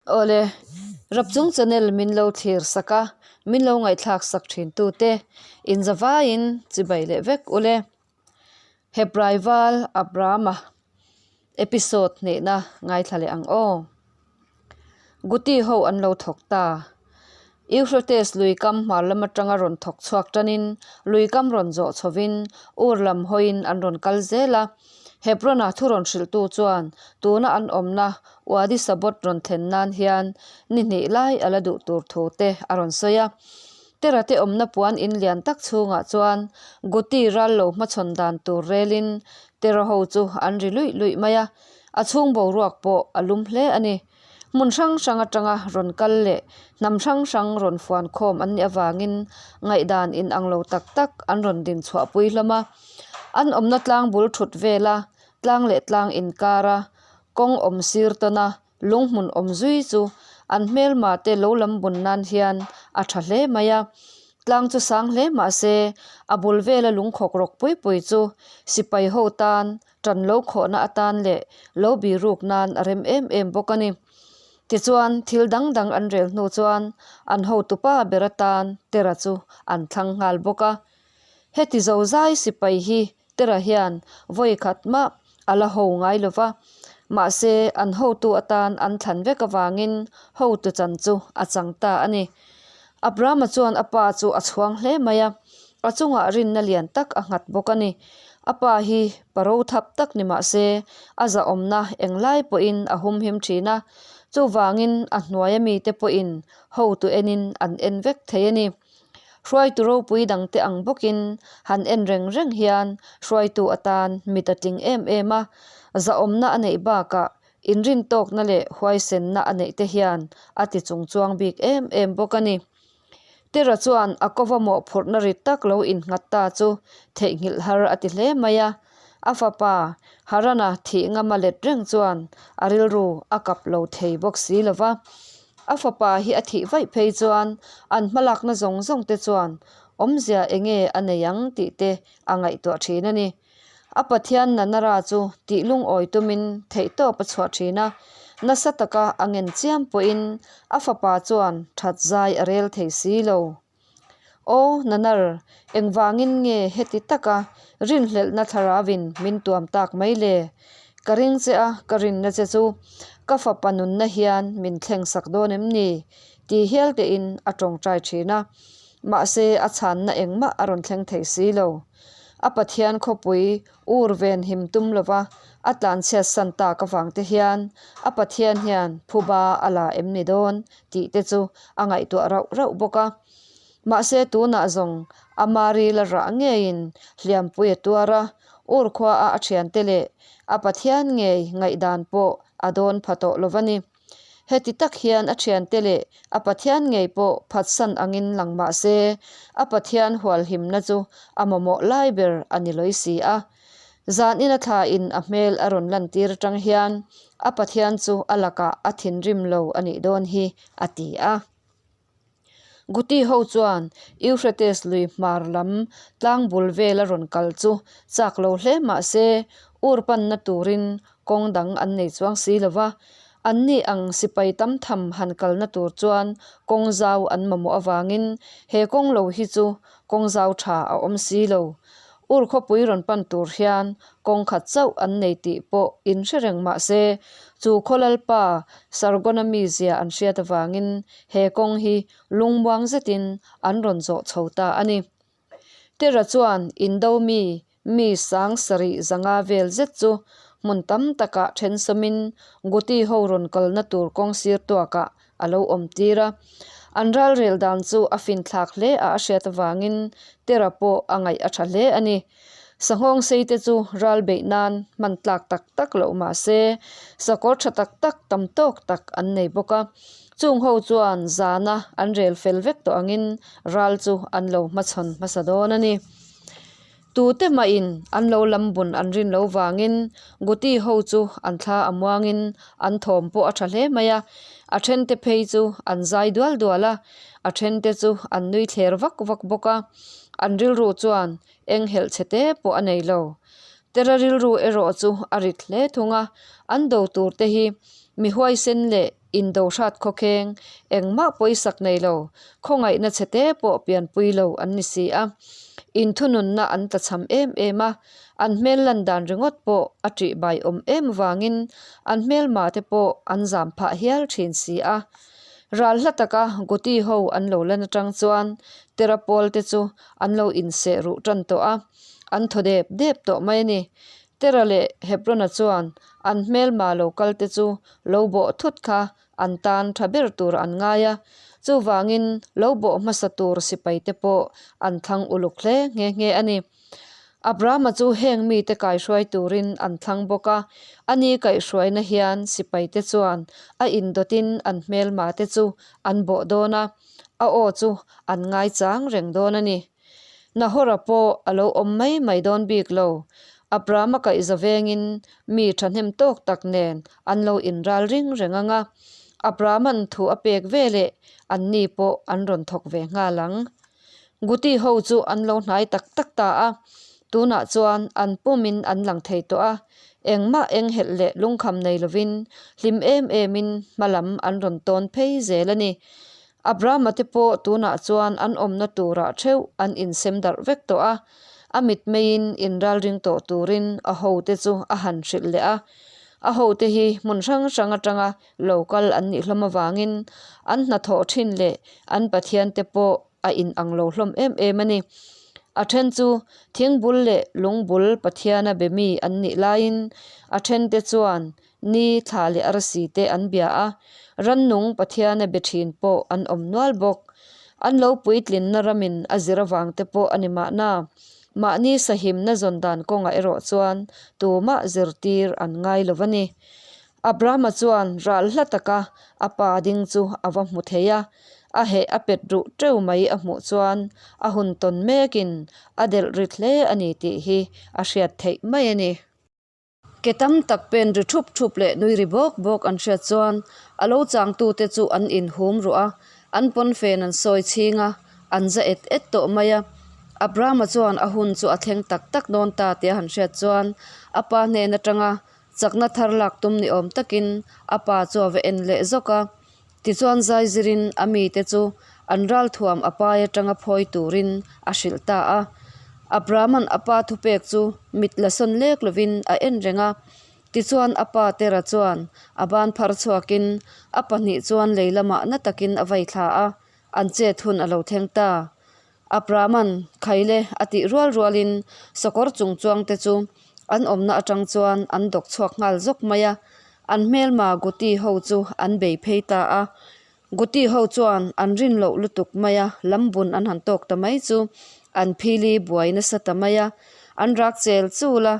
Awle, Rapchung channel min lo thlir sak a, min lo ngaihthlak sak thin tute inzavaiin chibai leh vek ule. Hebrai val Abrahama episode hnehna ngaithla leh ang aw. Guti ho an lo thawk ta. Euphrates lui kam hmar lam atanga rawn thawk chhuak tanin lui kam rawn zawh chhovin Ur lam hawiin an rawn kal zel a. Hebron-a thu rawn hrilhtu chuan tuna an awmna Wadi Sabot rawn thlen nan hian ni hnih lai a la duh tur thu te a rawn sawi a. Tera te awmna puan in lian tak chhungah chuan Guti ral lo hmachhawn dan tur relin Tera ho chu an ri luih luih mai a, a chhung boruak pawh a lum hle a ni. Hmun hrang hrang atanga rawn kal leh hnam hrang hrang rawn fuan khawm an nih avangin ngaihdan inang lo tak tak an rawn din chhuahpui hlawm a. An awmna tlang bul thut vela tlang leh tlang inkara kawng awm sir tawn a, Lunghmun awm zui chu an hmelma te lo lam bun nan hian a tha hle mai a, tlang chu sang hle mah se a bul vela lungkhawk rawk pui pui chu sipai ho tan tan lo khawhna atan leh lo biruk nan a rem em em bawk a ni. Tichuan thil dang dang an rel hnu chuan an hotupa ber atan Tera chu an thlang nghal bawk a. Heti zozai sipai hi Tera hian vawi khat mah a la ho ngai lo va, mahse an hotu atan an thlan vek avangin hotu chan chu a chang ta a ni. Abrahama chuan a pa chu a chhuang hle mai a, a chungah rinna lian tak a nghat bawk a ni. A pa hi pa ro thap tak ni mah se a zahawmna englai pawhin a humhim thin a, chuvangin a hnuaia mite pawhin hotu enin an en vek thei a ni. Hruaitu ropui dangte ang bawkin han en reng reng hian hruaitu atan mit a tling em em a, zahawmna a neih bakah inrintawkna leh huaisenna a neih te hian a ti chungchuang bik em em bawk a ni. Tera chuan a kova mawhphurhna rit tak lo innghat ta chu theihnghilh har a ti hle mai a, a fapa Harana thih ngama let reng chuan a rilru a kap lo thei bawk si lo va. A fapa hi a thih vaih phei chuan an hmalakna zawng zawng te chuan awmzia enge a nei ang tih te a ngaihtuah thin a ni. A Pathian Nanara chu tih lungawi tumin theihtawp a chhuah thin a, nasa taka a ngen chiam pawhin a fapa chuan that zai a rel thei si lo. Aw Nanar, engvangin nge heti taka rinhlelhna thlaravin min tuam tak mai le? Ka ring che a, ka rinna che chu ka fapa nunna hian min thleng sak dawn em ni? Ti hial tein a tawngtai thin a. Mahse a chhanna engmah a rawn thleng thei si lo. A Pathian khawpui Ur ven him tum lova a tlanchhiat san tak avang te hian a Pathian hian phuba a la em ni dawn tih te chu a ngaihtuah rauh rauh bawk a. Mahse tunah zawng a mari la rah ngeiin hliampui a tuar a, Ur khuaa a thiante leh a Pathian ngei ngaihdan pawh a dawn pha tawh lo va ni. Heti tak hian a thiante leh a Pathian ngei pawh phatsan angin lang mah se, a Pathian hualhimna chu a mamawh lai ber a ni lawi si a. Zanin a thlain a hmel a rawn lantir atang hian a Pathian chu a lakah a thinrim lo a nih dawn hi, a ti a. Guti ho chuan Euphrates lui hmar lam tlang bul vel a rawn kal chu chak lo hle mah se ur panna turin kawng dang an nei chuang si lo va. Anni ang sipai tam tham han kalna tur chuan kawng zau an mamawh avangin he kawng lo hi chu kawng zau tha a awm si lo. Ur khawpui rawn pan tur hian kawng khat chauh an nei tih pawh in hre reng mah se, chu khaw lalpa Sargona mizia an hriat avangin he kawng hi lungmuang zetin an rawn zawh chho ta a ni. Tera chuan Indo mi mi sang sarih zanga vel zet chu hmun tam takah then sawmin Guti ho rawn kalna tur kawng sir tuakah a lo awm tir a. An ralrel dan chu a finthlak hle a a hriat avangin Tera pawh a ngaih a tha hle a ni. Sanghawng sei te chu ral beih nan hman tlak tak tak loh mah se sakawr tha tak tak tam tawk tak an nei bawk a. Chung ho chuan zana an rel fel vek tawh angin ral chu an lo hmachhawn hmasa dawn a ni. Tute mahin an lo lam bun an rin lo vangin Guti ho chu an thla a muangin an thawm pawh a tha hle mai a, a thente phei chu an zai dual dual a, a thente chu an nui thler vak vak bawk a, an rilru chuan eng helh chhe te pawh a nei lo. Tera rilru erawh chu a rit hle thung a, an do tur te hi mi huaisen leh. Indo hrat khawkheng, engmah pawisak nei lo, khawngaihna chhe te pawh pianpui lo an ni si a. Inthununna an tlachham em em a, an hmel lan dan ringawt pawh a ṭih bai awm em vangin an hmelma te pawh an zam phah hial ṭhin si a. Ral hla taka Guti ho an lo lan aṭang chuan Tera pawl te chu an lo inseh ruh ṭan tawh a, an thaw dep dep tawh mai a ni. Tera leh Hebrona chuan an hmelma lo kal te chu lo bawh thut kha an tan tha ber tur an ngai a, chuvangin lo bawh hmasa tur sipai te pawh an thlang uluk hle nghe nghe a ni. Abrahama chu heng mite kaihruai turin an thlang bawk a, ani kaihhruaina hian sipai te chuan a indawtin an hmelma te chu an bawh dawn a, a aw chu an ngaichang reng dawn a ni. Nahora pawh a lo awm mai mai dawn bik lo. Abrahama kaihza vengin mi thahnem tawk tak nen an lo inral ring reng ang a, Abrahama'n thu a pek veleh anni pawh an rawn thawk ve nghal ang. Guti ho chu an lo hnai tak tak ta a, tunah chuan an pumin an lang thei tawh a, engmah enghelh leh lungkham nei lovin hlim em emin hma lam an rawn tawn phei zel a ni. Abrahama te pawh tunah chuan an awmna turah theuh an insem darh vek tawh a, a mitmeiin inralring tawh turin a hote chu a han hrilh leh a. A hote hi hmun hrang hrang atanga lo kal an nih hlawm avangin an hnathawh thin leh an Pathian te pawh a inang lo hlawm em em a ni. A then chu thingbul leh lungbul Pathiana be mi an nih laiin a then te chuan Ni, thla leh arsi te an bia a, rannung Pathiana be thin pawh an awm nual bawk. An lo puitlinna ramin a zir avang te pawh a ni mahna. Mahni sahimna zawn dan kawngah erawh chuan tumah zirtir an ngai lo va ni. Abrahama chuan ral hla taka a pa ding chu a va hmu thei a, a heh a pet ruh teuh mai a hmuh chuan a hun tawn mekin a delh rit hle a ni tih hi a hriat theih mai a ni. Ke tam tak pen ri thup thup leh nui ri bawk bawk an hriat chuan a lo changtute chu an inhum ruh a, an pawnfen an sawi chhing a, an za et et tawh mai a. Abrahama chuan a hun chu a thleng tak tak dawn ta tih a han hriat chuan a pa hnen atanga chakna thar lak tum ni awm takin a pa chu a va en leh zawk a. Tichuan zaizirin a mite chu an ralthuam a pai atanga phawi turin a hrilh ta a. Abrahama'n a pa thupek chu mit la sawn lek lovin a en reng a. Tichuan a pa Tera chuan a ban phar chhuakin a pahnih chuan lei lamah na takin a vai thla a, an chet hun a lo thleng ta. Abrahama'n Khaile a tih rual rualin sakawr chung chuangte chu an awmna atang chuan an dawk chhuak nghal zawk mai a, an hmelma Guti ho chu an bei phei ta a. Guti ho chuan an rin loh lutuk mai a, lambun an han tawk ta mai chu an phili buai nasa ta mai a, an rak chel chul a,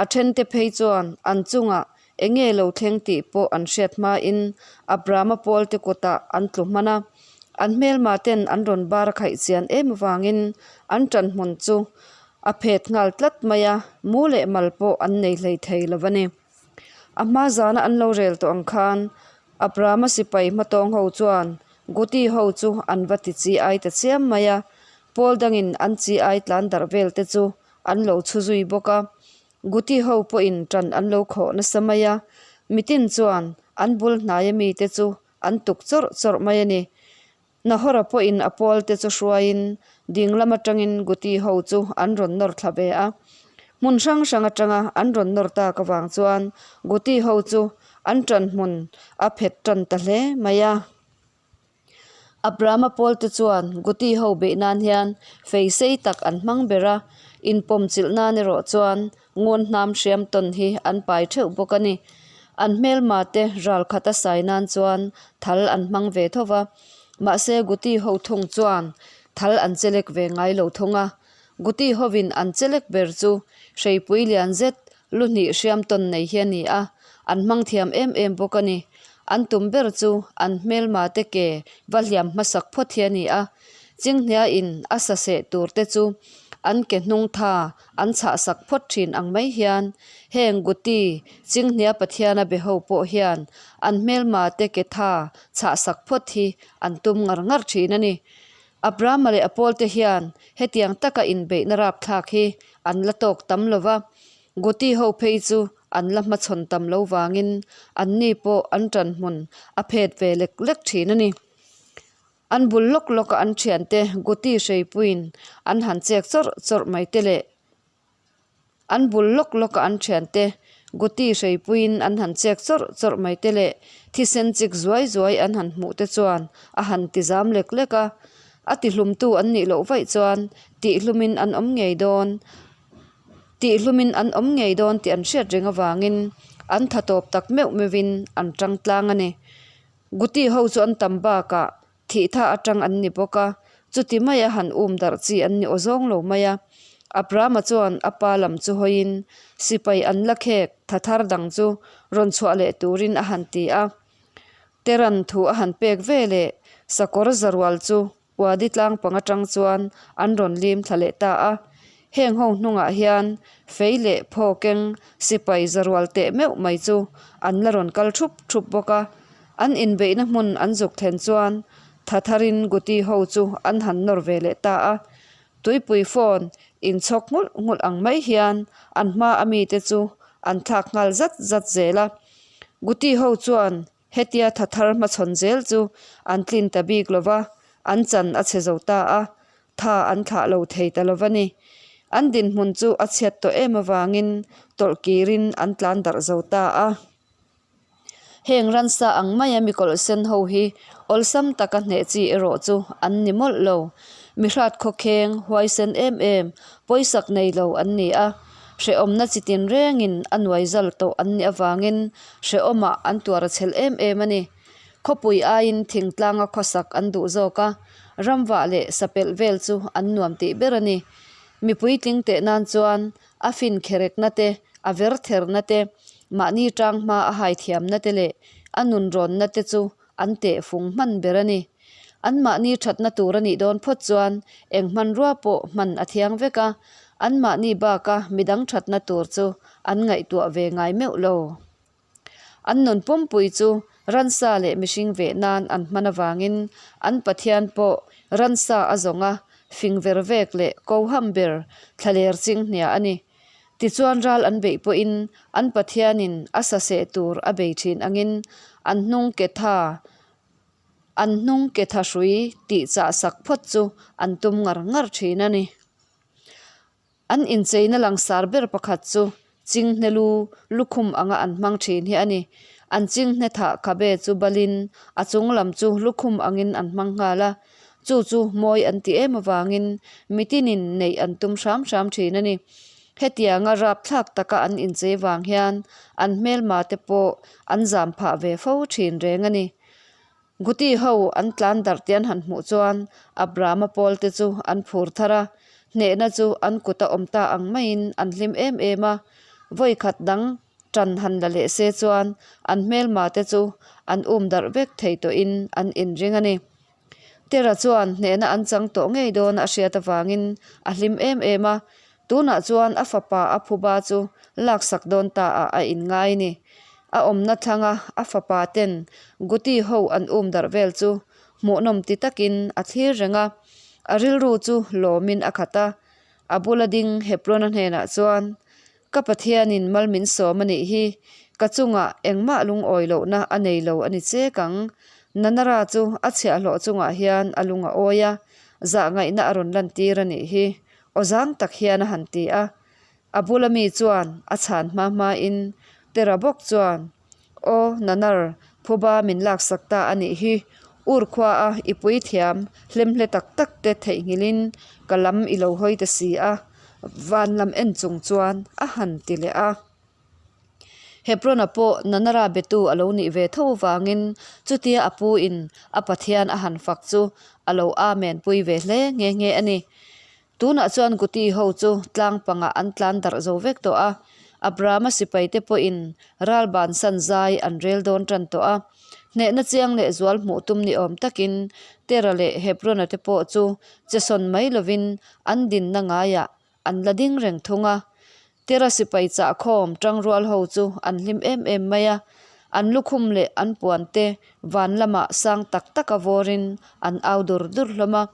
a thente phei chuan an chungah enge lo thleng tih pawh an hriat hmain Abrahama pawlte kutah an tlu hman a. An hmelma ten an rawn bar a khaih chian em avangin an ṭanhmun chu a phet nghal tlat mai a, mu leh mal pawh an nei hlei thei lo a ni. A hma zana an lo rel tawh ang khan Abrahama sipai hmatawng ho chuan Guti ho chu an va ti chi ai ta chiam mai a, Pawl dangin an chi ai tlan darh vel te chu an lo chhu zui bawk a. Guti ho pawhin ṭan an lo khawh nasa mai a, mitin chuan an bul hnaia mite chu an tuk chawrh chawrh mai a ni. Nahora pawhin a pawl te chu hruaiin ding lam atangin Guti ho chu an rawn nawr thla ve a. Hmun hrang hrang atanga an rawn nawr tak avang chuan Guti ho chu an ṭan hmun a phet ṭan ta hle mai a. Abrahama pawl te chuan Guti ho beih nan hian fei sei tak an hmang ber a, inpawm chilh nan erawh chuan Ngawn hnam hriam tawn hi an pai theuh bawk a ni. An hmelma te ral khat a sai nan chuan thal an hmang ve tho va, mahse Guti ho thung chuan thal an chelek ve ngai lo thung a. Guti hovin an chelek ber chu hreipui lian zet lu hnih hriam tawn nei hi a ni a, an hmang thiam em em bawk a ni. An tum ber chu an hmelma te ke va hliam hmasak phawt hi a ni a, Chinghniain a sa seh tur te chu an ke hnung tha An chhahsak phawt thin ang mai hian heng Guti, Chinghnia Pathiana be ho pawh hian an hmelma te ke tha chhahsak phawt hi an tum ngar ngar thin a ni. Abrahama leh a pawlte hian hetiang taka inbeihna rapthlak hi an la tawk tam lo va, Guti ho phei chu an la hmachhawn tam lo vangin anni pawh an ṭanhmun a phet ve lek lek ṭhin a ni. An bul lawk lawka an ṭhiante Guti hreipuiin an han chek chawrh chawrh mai te leh An bul lawk lawka an thiante Guti hreipuiin an han chek chawrh chawrh mai te leh thisen chik zuai zuai an han hmuh te chuan a han ti zam lek lek a. A tihlumtu an nih loh vaih chuan tihhlumin an awm ngei dawn tihhlumin an awm ngei dawn tih an hriat reng avangin an tha tawp tak meuh meuhin an tang tlang a ni. Guti ho chu an tam bakah Thih tha atang an ni bawk a, chuti maia han um darh chi an ni awzawng lo mai a. Abrahama chuan a pa lam chu hawiin sipai an la khek tha thar dang chu rawn chhuah leh turin a han ti a. Teran thu a han pek ve leh sakawr zarual chu Wadi tlang pang atang chuan an rawn lim thla leh ta a. Heng ho hnungah hian fei leh phaw keng sipai zarual teh meuh mai chu an la rawn kal thup thup bawk a. An inbeihna hmun an zuk thlen chuan tha tharin Guti ho chu an han nawr ve leh ta a. Tuipui phone inchhawk nghulh nghulh ang mai hian an hma a mite chu an thlak nghal zat zat zel a. Guti ho chuan hetia tha thar hmachhawn zel chu an tlin ta bik lo va, an chan a chhe zo ta a, tha an thlah lo thei ta lo va ni. An dinhmun chu a chhiat tawh em avangin tawlh kirin an tlan darh zo ta a. Heng ransa ang maia mikawlh sen ho hi awlsam taka hneh chi erawh chu an ni mawlh lo. Mihrat khawkheng, huaisen em em, pawisak nei lo an ni a. Hrehawmna chi tin rengin a nuai zal tawh an nih avangin hrehawmah an tuar a chhel em em a ni. Khawpui aiin thingtlanga khawsak an duh zawk a, ramvah leh sapelh vel chu an nuam tih ber a ni. Mipui tling teh nan chuan A fin kherekna te, a ver therna te, mahni tang hma a hai thiamna te leh a nunrawnna te chu an teh fung hman ber a ni. Anmahni thatna tur a nih dawn phawt chuan eng hmanrua pawh hman a thiang vek a, anmahni baka midang thatna tur chu an ngaihtuah ve ngai meuh lo. An nun pumpui chu ransa leh mihring veh nan an hman avangin an Pathian pawh ransa a zawng a, fing ver vek leh ko ham ber thlaler ching hnia a ni. Tichuan ral an beih pawhin an Pathianin a sa seh tur a bei thin angin an hnung ke tha an hnung ke tha hrui tih chah sak phawt chu an tum ngar ngar thin a ni. An incheina langsar ber pakhat chu chinghne lu lukhum anga an hmang thin hi a ni. An chinghne thah khabe chu balin a chung lam chu lukhum angin an hmang nghal a, chu chu mawi an ti em avangin mitinin neih an tum hram hram thin a ni. Hetianga rapthlak taka an inchei vang hian an hmelma te pawh an zam phah ve fo thin reng a ni. Guti ho an tlan darh tih an han hmuh chuan Abrahama pawl te chu an phur thar a, hnehna chu an kut a awm ta ang maiin an hlim em em a. Vawi khat dang tan han la leh se chuan an hmelma te chu an um darh vek thei tawhin an inring a ni. Tera chuan hnehna an chang tawh ngei dawn a hriat avangin a hlim em em a, Tunah chuan a fapa a phuba chu laksak dawn ta ah a inngai ni. A awmna thlanga a fapa ten Guti ho an um darh vel chu hmuhnawm ti takin a thlir reng a, a rilru chu lawmin a khat a. A bula ding Heprona hnenah chuan, Ka Pathianin mal min sawm a nih hi, ka chungah engmah lungawi lohna a nei lo a ni chek ang. Nanara chu a chhiahhlawh chungah hian a lung a awi a, zahngaihna a rawn lantir a nih hi. Aw zang tak hian a han ti a. A bula mi chuan a chhan hma hmain Tera bawk chuan, Aw, Nanar, phuba min laksak ta a nih hi. Ur khua a i puithiam hlemhle tak tak te theihnghilhin ka lam i lo hawi ta si a, van lam en chung chuan a han ti leh a. Hebrona pawh Nanara betu a lo nih ve tho avangin chutia a pu in a Pathian a han fak chu a lo amen pui ve hle nghe nghe a ni. Tunah chuan Guti ho chu tlang pangah an tlan darh zo vek tawh a, Abrahama sipai te pawhin ral bansan zai an rel dawn tan tawh a. Hnehna chiang leh zual hmuh tum ni awm takin Tera leh Hebrona te pawh chu chesawn mai lovin an dinna ngaiah An la ding reng thung a. Tera sipai chahkhawm tangrual ho chu an hlim em em mai a. An lukhum leh an puan te van lamah sang tak taka vawrin an au dur dur hlawm a.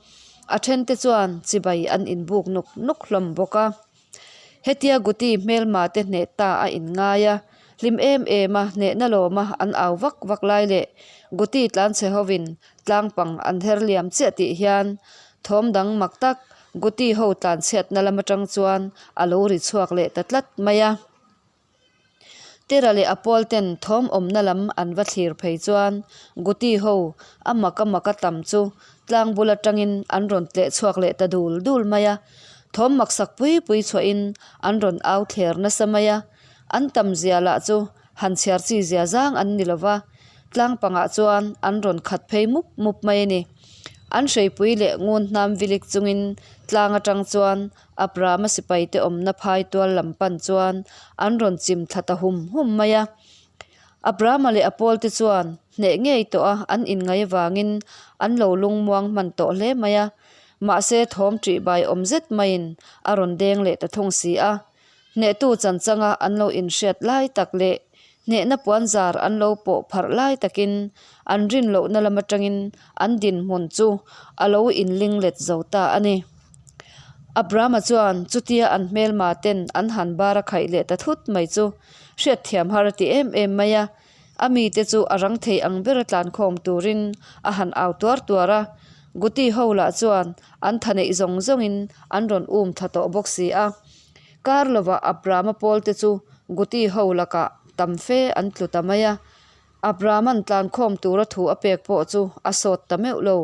A then te chuan chibai an inbuk nuk nuk hlawm bawk a. Hetia Guti hmelma te hneh ta a inngai a. Hlim em em a, hnehna lawma an au vak vak lai leh Guti tlanchhe hovin tlang pang an her liam chiah tih hian thawm dang mak tak Guti ho tlanchhiatna lam atang chuan a lo ri chhuak leh ta tlat mai a. Tera leh a pawl ten thawm awmna lam an va thlir phei chuan Guti ho a mak a mak a tam chu tlang bul atangin an rawn tleh chhuak leh ta dul dul mai a. Thawm maksak pui pui chhuahin an rawn au thler nasa mai a. An tam zia lah chu han chhiar chi zia zang an ni lova, tlang pangah chuan an rawn khat phei mup mup mai a ni. An hreipui leh ngun hnam vilik chungin tlang atang chuan Abrahama sipaite awmna phai tual lam pan chuan an rawn chim thla ta hum hum mai a. Abrahama leh a pawlte chuan hneh ngei tawh a an inngaih avangin an lo lungmuang hman tawh hle mai a. Mahse thawm ṭihbai awm zet maiin a rawn deng leh ta thung si a. Hnehtu chanchanga an lo inhriat lai tak leh hnehna puanzar an lo pawh pharh lai takin an rin lohna lam atangin an dinhmun chu a lo inling let zo ta a ni. Abrahama chuan chutia an hmelma ten an han bar a khaih leh ta thut mai chu hriatthiam har a ti em em mai a, a mite chu a rang thei ang bera tlankhawm turin a han au tuar tuar a, Guti ho lah chuan an tha neih zawng zawngin an rawn um thla tawh bawk si a. Kar lovah Abrahama pawlte chu Guti ho lakah tam fe an tlu ta mai a. Abrahama'n tlankhawm tura thu a pek pawh chu a sawt ta meuh lo.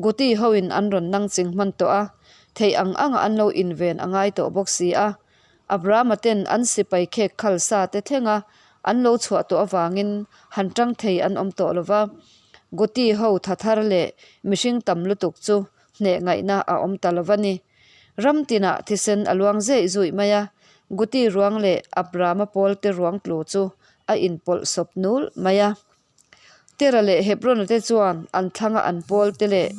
Guti hoin an rawn nang ching hman tawh a, theih ang anga an lo inven a ngai tawh bawk si a. Abrahama ten an sipai khek khal sa te thlenga an lo chhuah tawh avangin han tang thei an awm tawh lo va. Guti ho tha thar leh mihring tam lutuk chu hneh ngaihna a awm ta lo va ni. Ram tinah thisen a luang zeih zuih mai a, Guti ruang leh Abrahama pawlte ruang tlu chu a inpawlh sawp nul mai a. Tera leh Hebrona te chuan an thlanga an pawlte leh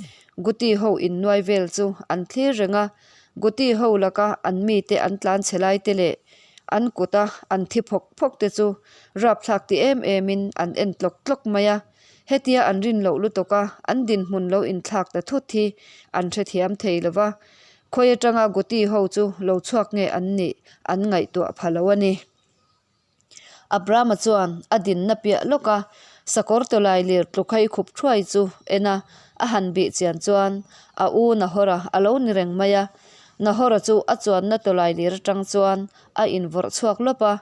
Guti ho innuai vel chu an thlir reng a, Guti ho laka an mite an tlan chhe lai te leh an kuta an thi phawk phawk te chu rapthlak ti em emin an en tlawk tlawk mai a. Hetia an rin loh lutuk a, an dinhmun lo inthlak ta thut hi an hrethiam thei lo va, khawi atanga Guti ho chu lo chhuak nge an nih an ngaihtuah pha lo a ni. Abrahama chuan a dinna piah lawk a, sakawr tawlai lir tlukhai khup thuai chu en a, a han bih chian chuan a u Nahora a lo ni reng mai a. Nahora chu a chuanna tawlai lir atang chuan a invawrh chhuak lawp a,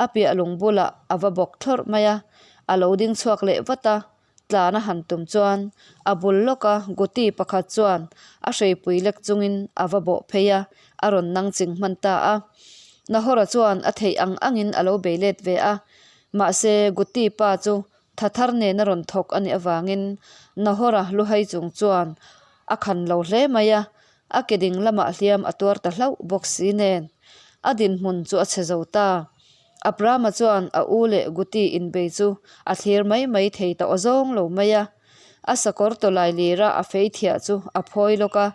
a piah lung bulah a va bawk thlawrh mai a. A lo ding chhuak leh vat a, tlan a han tum chuan a bul lawka Guti pakhat chuan a hreipui lek chungin a va bawh phei a, a rawn nang ching hman ta a. Nahora chuan a theih ang angin a lo bei let ve a, mahse Guti pa chu tha thar nena rawn thawk a nih avangin Nahora luhai chung chuan a khan lo hle mai a, a ke ding lamah hliam a tuar ta hlauh bawk si nen a dinhmun chu a chhe zo ta. Abrahama chuan a u leh Guti inbei chu a thlir mai mai thei ta awzawng lo mai a. A sakawr tawlai lira a fei thiah chu a phawi lawk a,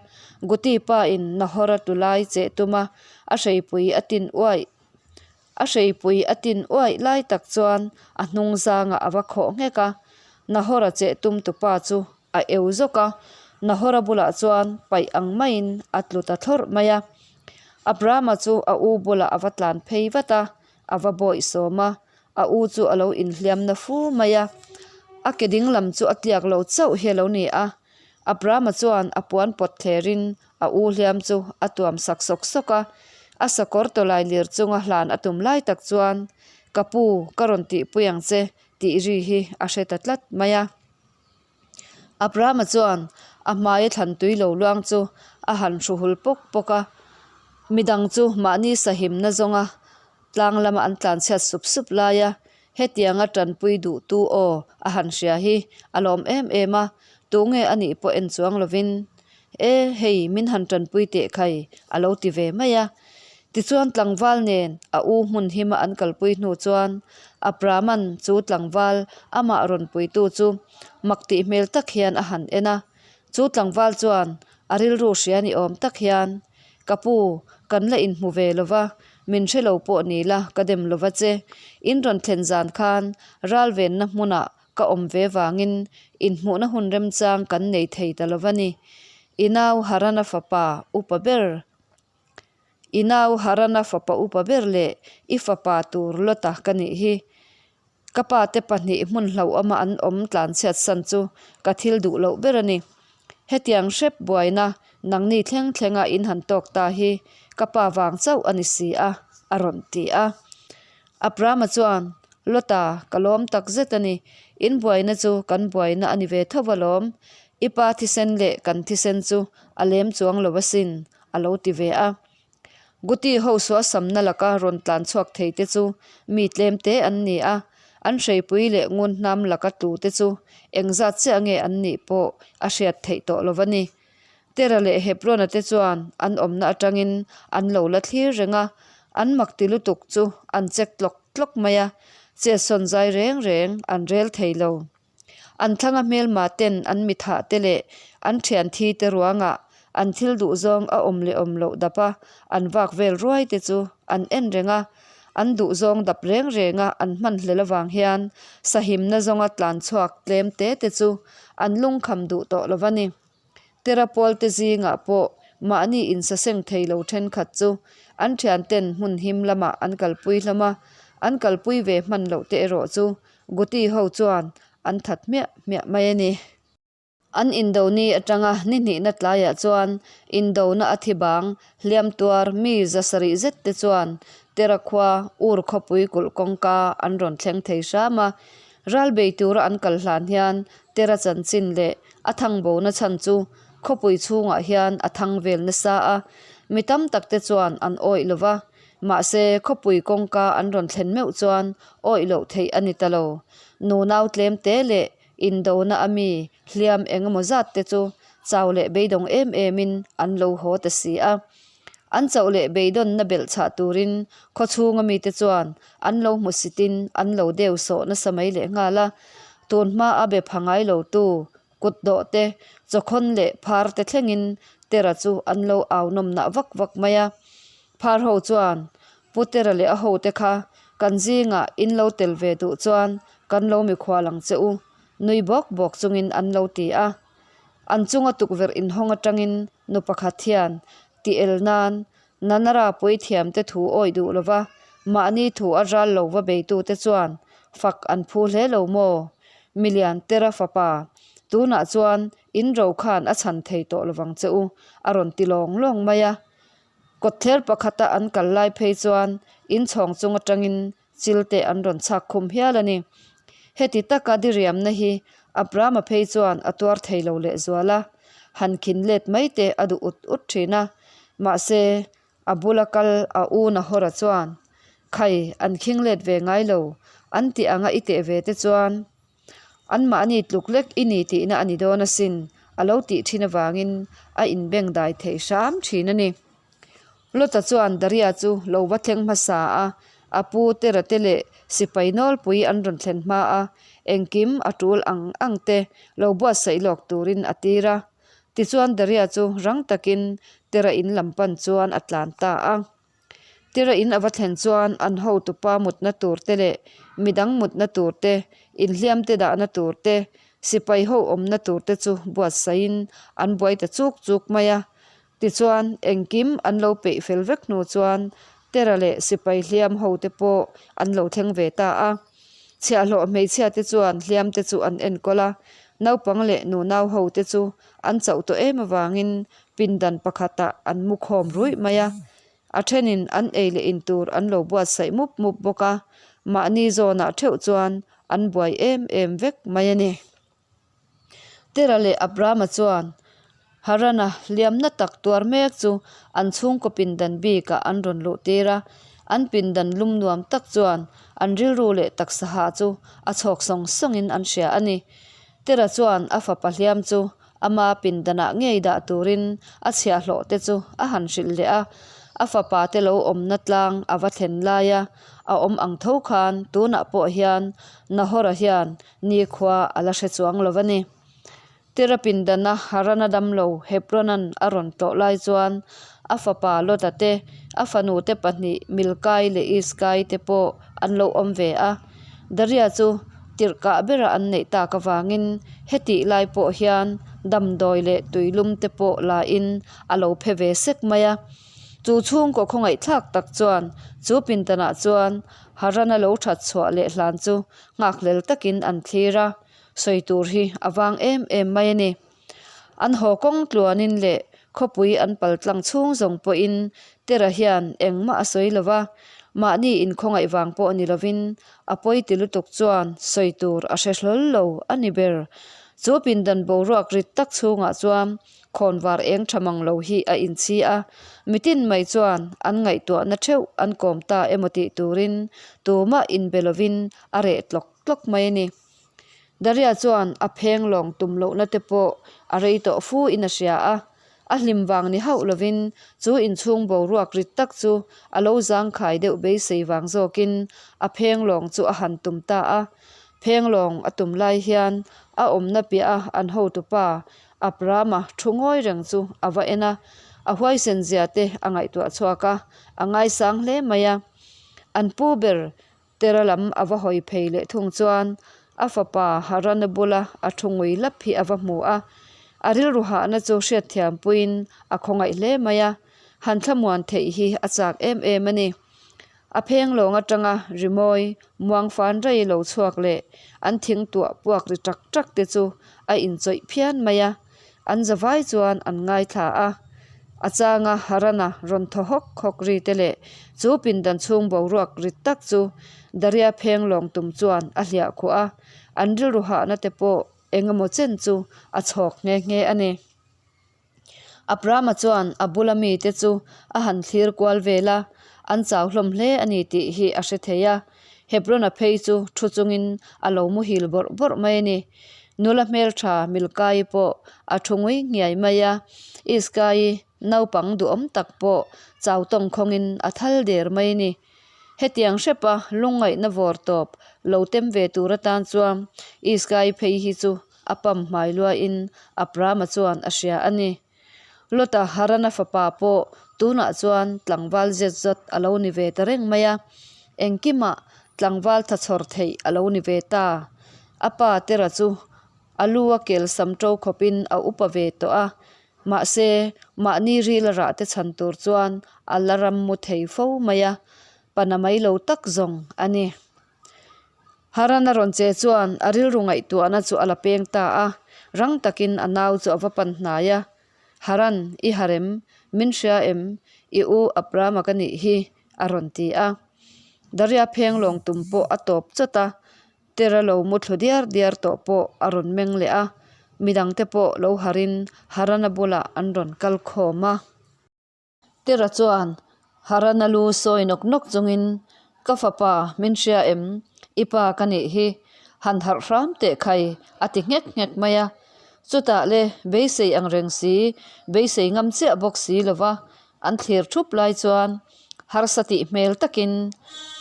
Guti pa in Nahora tulai cheh tum a, a hreipui a tin uaih a hreipui a tin uaih lai tak chuan a hnung zangah a va khawh nghek a, Nahora cheh tum tupa chu a eu zawk a, Nahora bulah chuan paih ang maiin a tlu ta thlawrh mai a. Abrahama chu a u bulah a va tlan phei vat a, a va bawih sawm a, a u chu a lo inhliam na fu mai a. A ke ding lam chu a tliak lo chauh hi a lo ni a. Abrahama chuan a puan pawt thlerin a u hliam chu a tuam sak sawk sawk a, a sakawr tawlai lir chunga hlan a tum lai tak chuan, Ka pu, ka rawn tihpui ang che, tih ri hi a hre ta tlat mai a. Abrahama chuan a hmaia thlan tui lo luang chu a han hru hul pawk pawk a, midang chu mahni sahimna zawnga tlang lama an tlanchhiat sup sup lai a, hetianga tanpui duhtu aw a han hria hi a lawm em em a, tunge a nih pawh en chuang lovin E, hei min han tanpui teh khai a lo ti ve mai a. Tichuan tlangval nen a u hmun hima an kalpui hnu chuan Abrahama'n chu tlangval amah rawn puitu chu mak tih hmel tak hian a han en a. Chu tlangval chuan a rilru hria ni awm tak hian, Ka pu, kan la inhmu ve lo va, min hre lo pawh ni la ka dem lo va che. In rawn thlen zan khan ralvenna hmunah Ka awm ve vangin inhmuhna hun remchang kan nei thei ta lo va ni. I nau Harana fapa upa ber I nau Harana fapa upa ber leh i fapa tur Lota ka nih hi. Ka pa te pahnih hmun hlauhawma an awm tlanchhiat san chu ka thil duh loh ber a ni. Hetiang hrep buaina nangni thleng thlenga in han tawk ta hi ka pa vang chauh a ni si a, a rawn ti a. Abrahama chuan, Lota, ka lawm tak zet a ni. In buaina chu kan buaina a ni ve tho alawm. I pa thisen leh kan thisen chu a lem chuang lo asin, a lo ti ve a. Guti ho suah samna laka rawn tlan chhuak thei te chu mi tlem te an ni a, an hreipui leh ngun hnam laka tlu te chu engzat chiah nge an nih pawh a hriat theih tawh lo a ni. Tera leh Hebrona te chuan an awmna atangin an lo la thlir reng a, an mak ti lutuk chu an chek tlawk tlawk mai a, chetsawn zai reng reng an rel thei lo. An thlanga hmelma ten an mithah te leh an thian thi te ruangah an thil duh zawng a awm leh awm loh dap a, an vak vel ruai te chu an en reng a. An duh zawng dap reng reng a an hman hlel avang hian sahimna zawnga tlan chhuak tlem te te chu an lungkham duh tawh lo va ni. Tera pawl te zingah pawh mahni insaseng thei lo thenkhat chu an thianten hmun him lamah an kalpui hlawm a, an kalpui ve hman loh te erawh chu Guti ho chuan an that hmiah hmiah mai a ni. An indo ni atanga ni hnihna tlaiah chuan indona a thi bang hliam tuar mi za sarih zet te chuan Tera khua Ur khawpui kulh kawngka an rawn thleng thei hram a. Ral bei tura an kal hlan hian Tera chanchin leh a thangbona chhan chu khawpui chhungah hian a thang vel nasa a, mi tam tak te chuan an awih lo va. Mahse, khawpui kawngka an rawn thlen meuh chuan awih loh theih a ni ta lo. Nunau tlem te leh indona a mi hliam eng emaw zat te chu chau leh beidawng em emin an lo haw ta si a. An chauh leh beidawnna belh chhah turin khawchhunga mite chuan an lo hmusitin an lo deu sawh nasa mai leh nghal a. Tun hma a be pha ngai lotu Kut dawh te, chawkhawn leh phar te thlengin Tera chu an lo au nawm nah vak vak mai a. Phar ho chuan, Pu Tera leh a hote kha kan zingah in lo tel ve duh chuan kan lo mikhual ang che u, nui bawk bawk chungin an lo ti a. An chunga tukverh inhawng atangin nu pakhat hian ti el nan Nanara puithiamte thu awih duh lova, mahni thu a ral lo va beitute chuan fak an phu hle lo maw? Milian Tera fapa, tunah chuan in ro khan a chhan thei tawh lovang che u, a rawn ti lawng lawng mai a. Kawtthler pakhata an kal lai phei chuan inchhawng chung atangin chil te an rawn chhak khum hial a ni. Heti taka diriamna hi Abrahama phei chuan a tuar thei lo lehzual a, han khin let mai te a duh ut ut thin a. Mahse, a bula kal a u Nahora chuan, Khai, an khing let ve ngai lo, an tih anga i teh ve te chuan anmahni tluk lek i ni tihna a ni dawn asin, a lo tih thin avangin a inbengdai thei hram thin a ni. Lota chuan Daria chu lo va thleng hmasa a, a pu Tera te leh sipai nawlpui an rawn thlen hma a, engkim a tul ang ang te lo buatsaih lawk turin a tir a. Tichuan Daria chu rang takin Tera in lam pan chuan a tlan ta a. Tera in a va thlen chuan an hotupa mutna tur te leh midang mutna tur te, inhliam te dahna tur te, sipai ho awmna tur te chu buatsaihin an buai ta chuk chuk mai a. Tichuan, engkim an lo peih fel vek hnu chuan Tera leh sipai hliam hote pawh an lo thleng ve ta a. Chhiahhlawh hmeichhia te chuan hliam te chu an enkawl a, naupang leh nunau hote chu an chauh tawh em avangin pindan pakhatah an mu khawm ruih mai a. A thenin an ei leh in tur an lo buatsaih mup mup bawk a, mahni zawnah theuh chuan an buai em em vek mai a ni. Tera leh Abrama chuan Harana hliamna tak tuar mek chu an chhungkaw pindan bikah an rawn luh tir a, an pindan lum nuam tak chuan an rilru leh taksa hah chu a chhawk sawng sawngin an hria a ni. Tera chuan a fapa hliam chu ama pindanah ngei dah turin a chhiahhlawh te chu a han hrilh leh a, a fapa te lo awmna tlang a va thlen laia a awm ang tho khan tunah pawh hian Nahora hian Nikhua a la hre chuang lo a ni. Tera pindana Harana damlo Hebronan a rawn tlawh lai chuan a fapa Lota te, a fanu te pahnih Milkai leh Iskai te pawh an lo awm ve a. Daria chu tirhkah bera an neih tak avangin hetih lai pawh hian damdawi leh tuilum te pawh lain a lo phe ve sek mai a. Chu chhungkaw khawngaihthlak tak chuan chu pindanah chuan. Harana lo that chhuah leh hlan chu nghakhlel takin an thlir a, sawi tur hi a vang em em mai a ni. An haw kawng tluanin leh khawpui an pal tlang chhung zawng pawhin Tera hian engmah a sawi lo va, mahni inkhawngaih vang pawh ni lovin a pawi ti lutuk chuan sawi tur a hre hlawl lo a ni ber. Chu pindan boruak rit tak chhungah chuan khawnvar eng tha mang lo hi a inchhi a, mitin mai chuan an ngaihtuahna theuh an kawm ta emaw tih turin tumah inbe lovin a reh tlawk tlawk mai a ni. Daria chuan a pheng lawng tum lohna te pawh a rei tawh fu in a hria a, a hlim vang ni hauh lovin chu inchhung boruak rit tak chu a lo zangkhai deuh beisei vang zawkin a pheng lawng chu a han tum ta a. Pheng lawng a tum lai hian a awmna piah a an hotupa Abrahama thu ngawi reng chu a va en a, a huaisen zia te a ngaihtuah chhuak a, a ngaisang hle mai a. An pu ber Tera lam a va hawi phei leh thung chuan a fapa Harana bula a thu ngui lap hi a va hmu a, a rilru hahna chu hriatthiam puiin a khawngaih hle mai a, han thlamuan theih hi a chak em em a ni. A pheng lawng atanga rimawi muang fan rei lo chhuak leh an thing tuah puak ri tak tak te chu a inchawih phian mai a, An zavai chuan an ngaithla a, a changa Harana rawn thaw hawk hawk ri te leh chu pindan chhung boruak rit tak chu Daria pheng lawng tum chuan a hliah khuah a, an rilru hahna te pawh eng emaw chen chu a chhawk nghe nghe a ni. Abrahama chuan a bula mite chu a han thlir kual vel a, an chau hlawm hle a ni tih hi a hre thei a, Hebrona phei chu thu chungin a lo muhil bawrh bawrh mai a ni. Nula hmeltha Milkai pawh a thu ngui nghiai mai a, Iskai naupang duhawm tak pawh chau tawng khawngin a thal der mai a ni. Hetiang hrepa lungngaihna vawr tawp lo tem ve tur atan chuan Iskai phei hi chu a pam hmai luain Abrahama chuan a hria a ni. Lota Harana fapa pawh tunah chuan tlangval zet zawt a lo ni ve ta reng mai a, engkimah tlangval tha chhawr theih a lo ni ve ta. A pa Tera chu a lu a kel sam to khawpin a upa ve tawh a, mahse mahni ril a rah te chhan tur chuan a la ram mu thei fo mai a, pana mai lo tak zawng a ni. Haran a rawn che chuan a rilru ngaihtuahna chu a la peng ta a, rang takin a nau chu a va pan hnai a, Haran, i harem, min hria em, i u Abrahama ka nih hi, a rawn ti a. Daria pheng lawng tum pawh a tawp chawt a, Tera lo mu thlu diar diar tawh pawh a rawn meng leh a, midangte pawh lo harin Harana bulah an rawn kal khawm a. Tera chuan Harana lu sawi nawk nawk chungin, Ka fapa, min hria em? I pa ka nih hi. Han harh hram teh khai, a ti nghek nghek mai a. Chutah le, beisei ang reng si, beisei ngam chiah bawk si lova an thlir thup lai chuan harsa tih hmel takin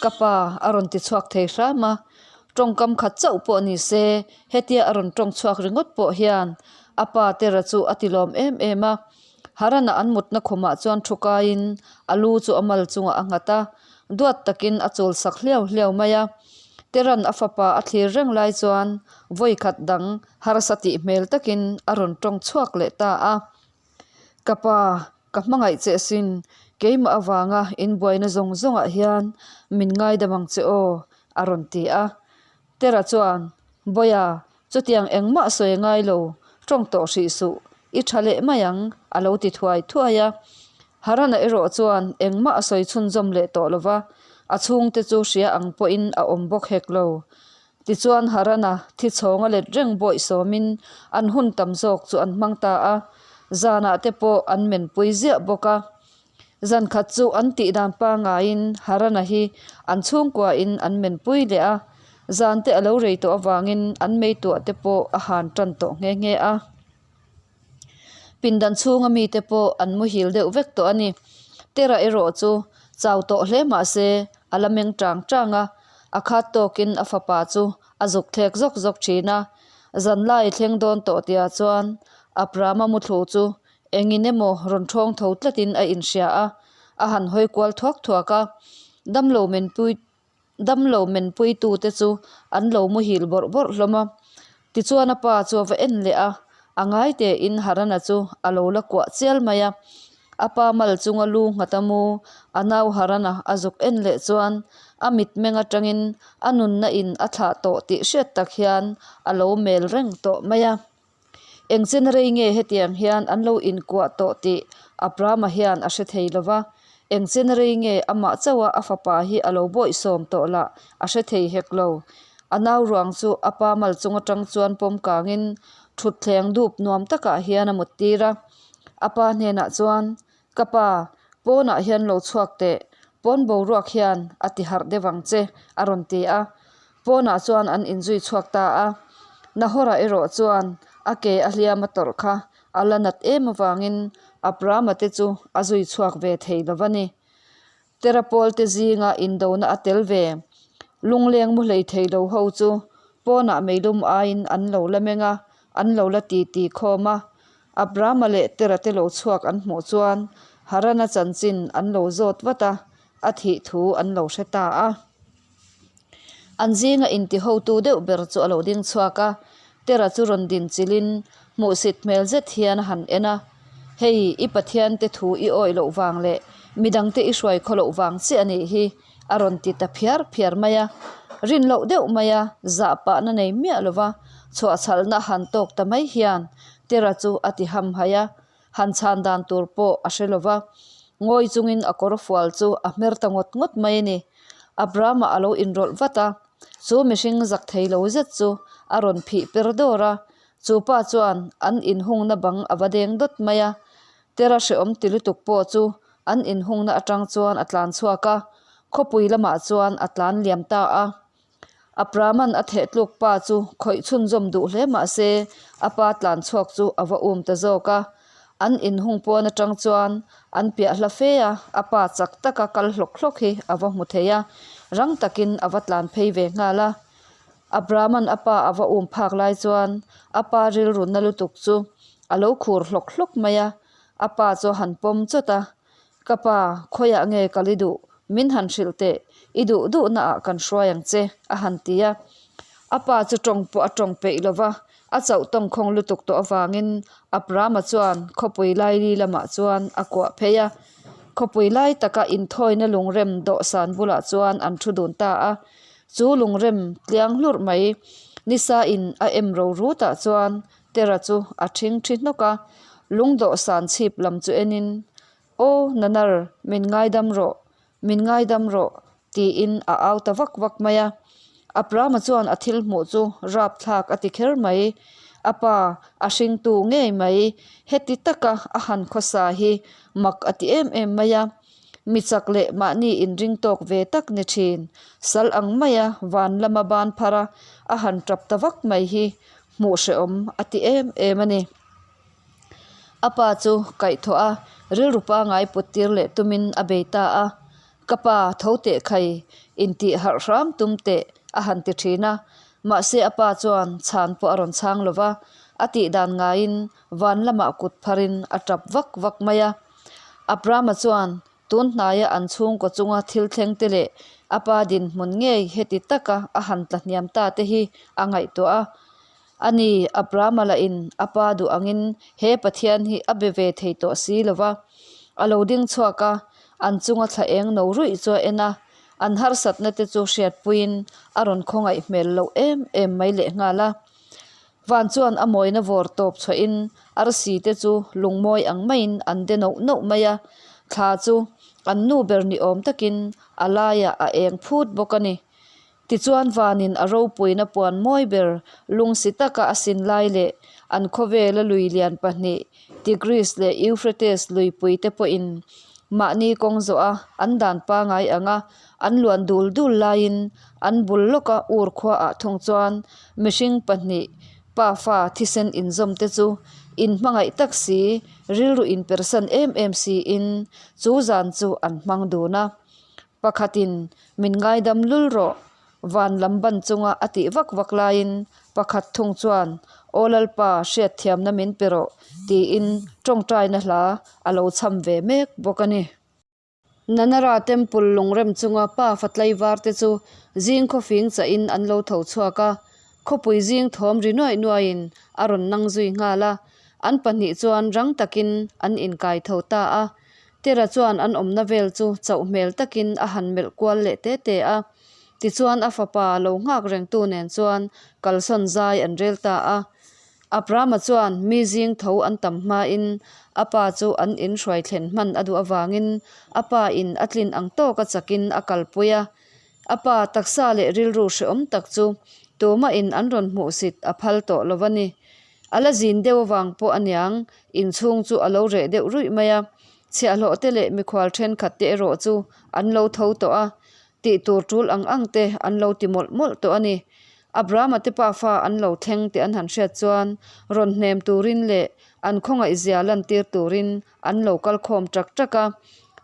ka pa a rawn ti chhuak thei hram a. Tawngkam khat chauh pawh ni se, hetia a rawn tawng chhuak ringawt pawh hian a pa Tera chu a ti lawm em em a. Harana an mutna khumah chuan thu kaiin a lu chu a mal chungah a nghat a, duat takin a chawl sak hliau hliau mai a. Teran a fapa a thlir reng lai chuan vawi khat dang harsa tih hmel takin a rawn tawng chhuak leh ta a. Ka pa, ka hmangaih che asin, keimah avanga inbuaina zawng zawngah hian min ngaidam ang che aw, a rawn ti a. Tera chuan, Bawiha, chutiang engmah sawi a ngai lo, tawng tawh hrih suh, i tha leh mai ang, a lo ti thuai thuai a. Harana erawh chuan engmah a sawi chhunzawm leh tawh lo va, a chhungte chu hria ang pawhin a awm bawk hek lo. Tichuan Harana thi chhawng a let reng bawih sawmin an hun tam zawk chu an hmang ta a, zanah te pawh an menpui ziah bawk a. Zan khat chu an tih dan pangaiin Harana hi an chhungkuain an menpui leh a, zan te a lo rei tawh avangin an meituah te pawh a han tan tawh nghe nghe a. Pindan chhunga mite pawh an muhil deuh vek tawh a ni. Tera erawh chu chau tawh hle mah se a la meng tang tang a, a khat tawkin a fapa chu a zuk thlek zawk zawk thin a. Zanlai thleng dawn tawh tihah chuan Abrahama muthlu chu Engin emaw rawn ṭhawng tho tlatin a inhria a, a han hawi kual thuak thuak a. Damlo menpui damlo menpuitute chu an lo muhil bawrh bawrh hlawm a. Tichuan a pa chu a va en leh a, a ngai tein Harana chu a lo la kuah chial mai a. A pa mal chunga lu nghat a mu, a nau Harana a zuk en leh chuan a mitmeng atangin a nunna in a thlah tawh tih hriat tak hian a lo mel reng tawh mai a. Eng chen rei nge hetiang hian an lo inkuah tawh tih Abrahama hian a hre thei lo va, eng chen rei nge amah chauha a fapa hi a lo bawihsawm tawh lah a hre thei hek lo. A nau ruang chu a pa mal chung atang chuan pawm kangin thutthleng dup nuam takah hian a mut tir a. A pa hnenah chuan, Ka pa, pawnah hian lo chhuak teh, pawn boruak hian a ti harh deuh ang che, a rawn ti a. Pawnah chuan an inzui chhuak ta a. Nahora erawh chuan a ke a hliam a tawrh kha a la nat em avangin Abrahama te chu a zui chhuak ve thei lo va ni. Tera pawl te zinga indona a tel ve. Lungleng mu hlei thei lo ho chu pawnah meilum aiin an lo la meng a, an lo la ti ti khawm a. Abrahama leh Tera te lo chhuak an hmuh chuan Harana chanchin an lo zawt vat a, a thih thu an lo hre ta a. An zinga intihotu deuh ber chu a lo ding chhuak a, Tera chu rawn din chilhin hmuhsit hmel zet hian a han en a, Hei, i Pathiante thu i awih loh vang leh midangte i hruai khaw loh vang chiah a nih hi, a rawn ti ta phiar phiar mai a. Rin loh deuh mai a, zah pahna nei miah lova chhuahchhalhna a han tawk ta mai hian Tera chu a ti hamhaih a. Han chhan dan tur pawh a hre lo va, ngawi chungin a kawr fual chu a hmer ta ngawt ngawt mai a ni. Abraham-a a lo inrawlh vat a, chu mihring zak thei lo zet chu a rawn phih per dawr a, chu pa chuan an inhungna bang a va deng dawt mai a. Tera hrehawm ti lutuk pawh chu an inhungna atang chuan a tlan chhuak a, khawpui lamah chuan a tlan liam ta a. Abraham-a'n a thehtluk pa chu khawih chhunzawm duh hle mah se, a pa tlan chhuak chu a va um ta zawk a. An inhung pawn atang chuan an piah hla fe a, a pa chak taka kal hlawk hlawk hi a va hmu thei a, rang takin a va tlan phei ve nghal a. Abraham-a'n a pa a va um phak lai chuan a pa rilru na lutuk chu a lo khur hlawk hlawk mai a, a pa chu a han pawm chawt a. Ka pa, khawiah nge kal i duh? Min han hrilh teh, i duh duhna ah kan hruai ang che, a han ti a. A pa chu tawng pawh a tawng peih lo va, a chauh tawngkhawng lutuk tawh avangin Abrahama chuan khawpui laili lamah chuan a kuah phei a. Khawpui lai taka inthawina lungrem dawhsan bulah chuan an thu dun ta a. Chu lungrem tliang hlurh mai nisa in a em ro rutah chuan Tera chu a ṭhing ṭhi hnawk a, lung dawhsan chhip lam chu enin, Aw, Nanar, min ngaidam rawh, min ngaidam rawh, tiin a au ta vak vak mai a. Abrahama chuan a thil hmuh chu rapthlak a ti kher mai. A pa, a hringtu ngei mai, heti taka a han khawsa hi mak a ti em em mai a. Mi chak leh mahni inring tawk ve tak ni thin, sal ang maia van lama ban phar a, a han tap ta vak mai hi hmuh hrehawm a ti em em a ni. A pa chu kaihthawh a, rilru pangai put tir leh tumin a bei ta a, Ka pa, tho teh khai, intih harh hram tum teh, a han ti thin a. Mahse a pa chuan chhan pawh a rawn chhang lo va, a tih dan ngaiin van lamah kut pharin a tap vak vak mai a. Abrahama chuan tun hnaia an chhungkaw chunga thil thleng te leh a pa dinhmun ngei heti taka a han tla hniam ta te hi a ngaihtuah a. A ni, Abrahama lahin a pa duh angin he Pathian hi a be ve thei tawh si lo va. A lo ding chhuak a, an chunga thla eng no ruih chu a en a, an harsatna te chu hriatpuiin a rawn khawngaih hmel loh em em mai lehnghal a. Van chuan a mawina vawr tawp chhuahin arsi te chu lungmawi ang maiin an de noh noh mai a, thla chu an nu ber ni awm takin a laiah a eng phut bawk a ni. Tichuan vanin a ropuina puan mawi ber lungsi taka a sin lai leh an khawvela lui lian pahnih Tigris leh Euphrates luipui te pawhin mahni kawng zawh a an dan pangai ang a, an luan dul dul laiin an bul lawka ur khuaah thung chuan mihring pahnih pafa thisen inzawm te chu inhmangaih tak si, rilru inpersan em em siin chu zan chu an hmang dun a. Pakhatin min ngaidam lul rawh, van lam ban chunga a tih vak vak laiin pakhat thung chuan Aw Lalpa hriatthiamna min pe rawh tiin tawngtaina hla a lo chham ve mek bawk a ni. Nanara Temple lungrem chunga pa fatlai var te chu zing khawfing chahin an lo tho chhuak a, khawpui zing thawm ri nuaih nuaihin a rawn nang zui nghal a, an pahnih chuan rang takin an inkai tho ta a. Tera chuan an awmna vel chu chauh hmel takin a han melh kual leh te te a. Tichuan a fapa lo nghak rengtu nen chuan kalsawn zai an rel ta a. Abrahama chuan mi zing tho an tam hmain a pa chu an in hruai thlen hman a duh avangin a pa in a tlin ang tawka chakin a kalpui a. A pa taksa leh rilru hrehawm tak chu tumahin an rawn hmuhsit a phal tawh lo a ni. A la zin deuh avang pawh aniang inchhung chu a lo reh deuh ruih mai a. Chhiahhlawh te leh mikhual thenkhat te erawh chu an lo tho tawh a. Tih tur tul ang ang te an lo ti mawlh mawlh tawh a ni. Abrahama te pafa an lo thleng tih an han hriat chuan rawn hnem turin leh an khawngaihzia lantir turin an lo kal khawm ṭak ṭak a.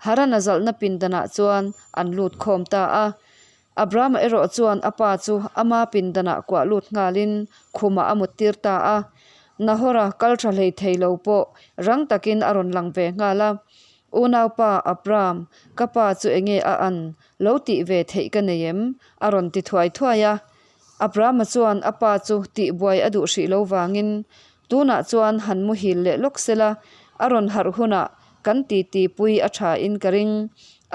Harana zalhna pindanah chuan an lut khawm ta a. Abrahama erawh chuan a pa chu ama pindanah kuah lut nghalin khumah a muttir ta a. Nahora kal ṭha hlei thei lo pawh rang takin a rawn lang ve nghal a. Unaupa Abram, ka pa chu enge a an lo tih ve theih ka nei em? a rawn ti thuai thuai a. Abrama chuan a pa chu tihbuai a duh hrih lo vangin, Tunah chuan han muhil leh lawk sela, a rawn harh hunah kan titi pui a tha in ka ring.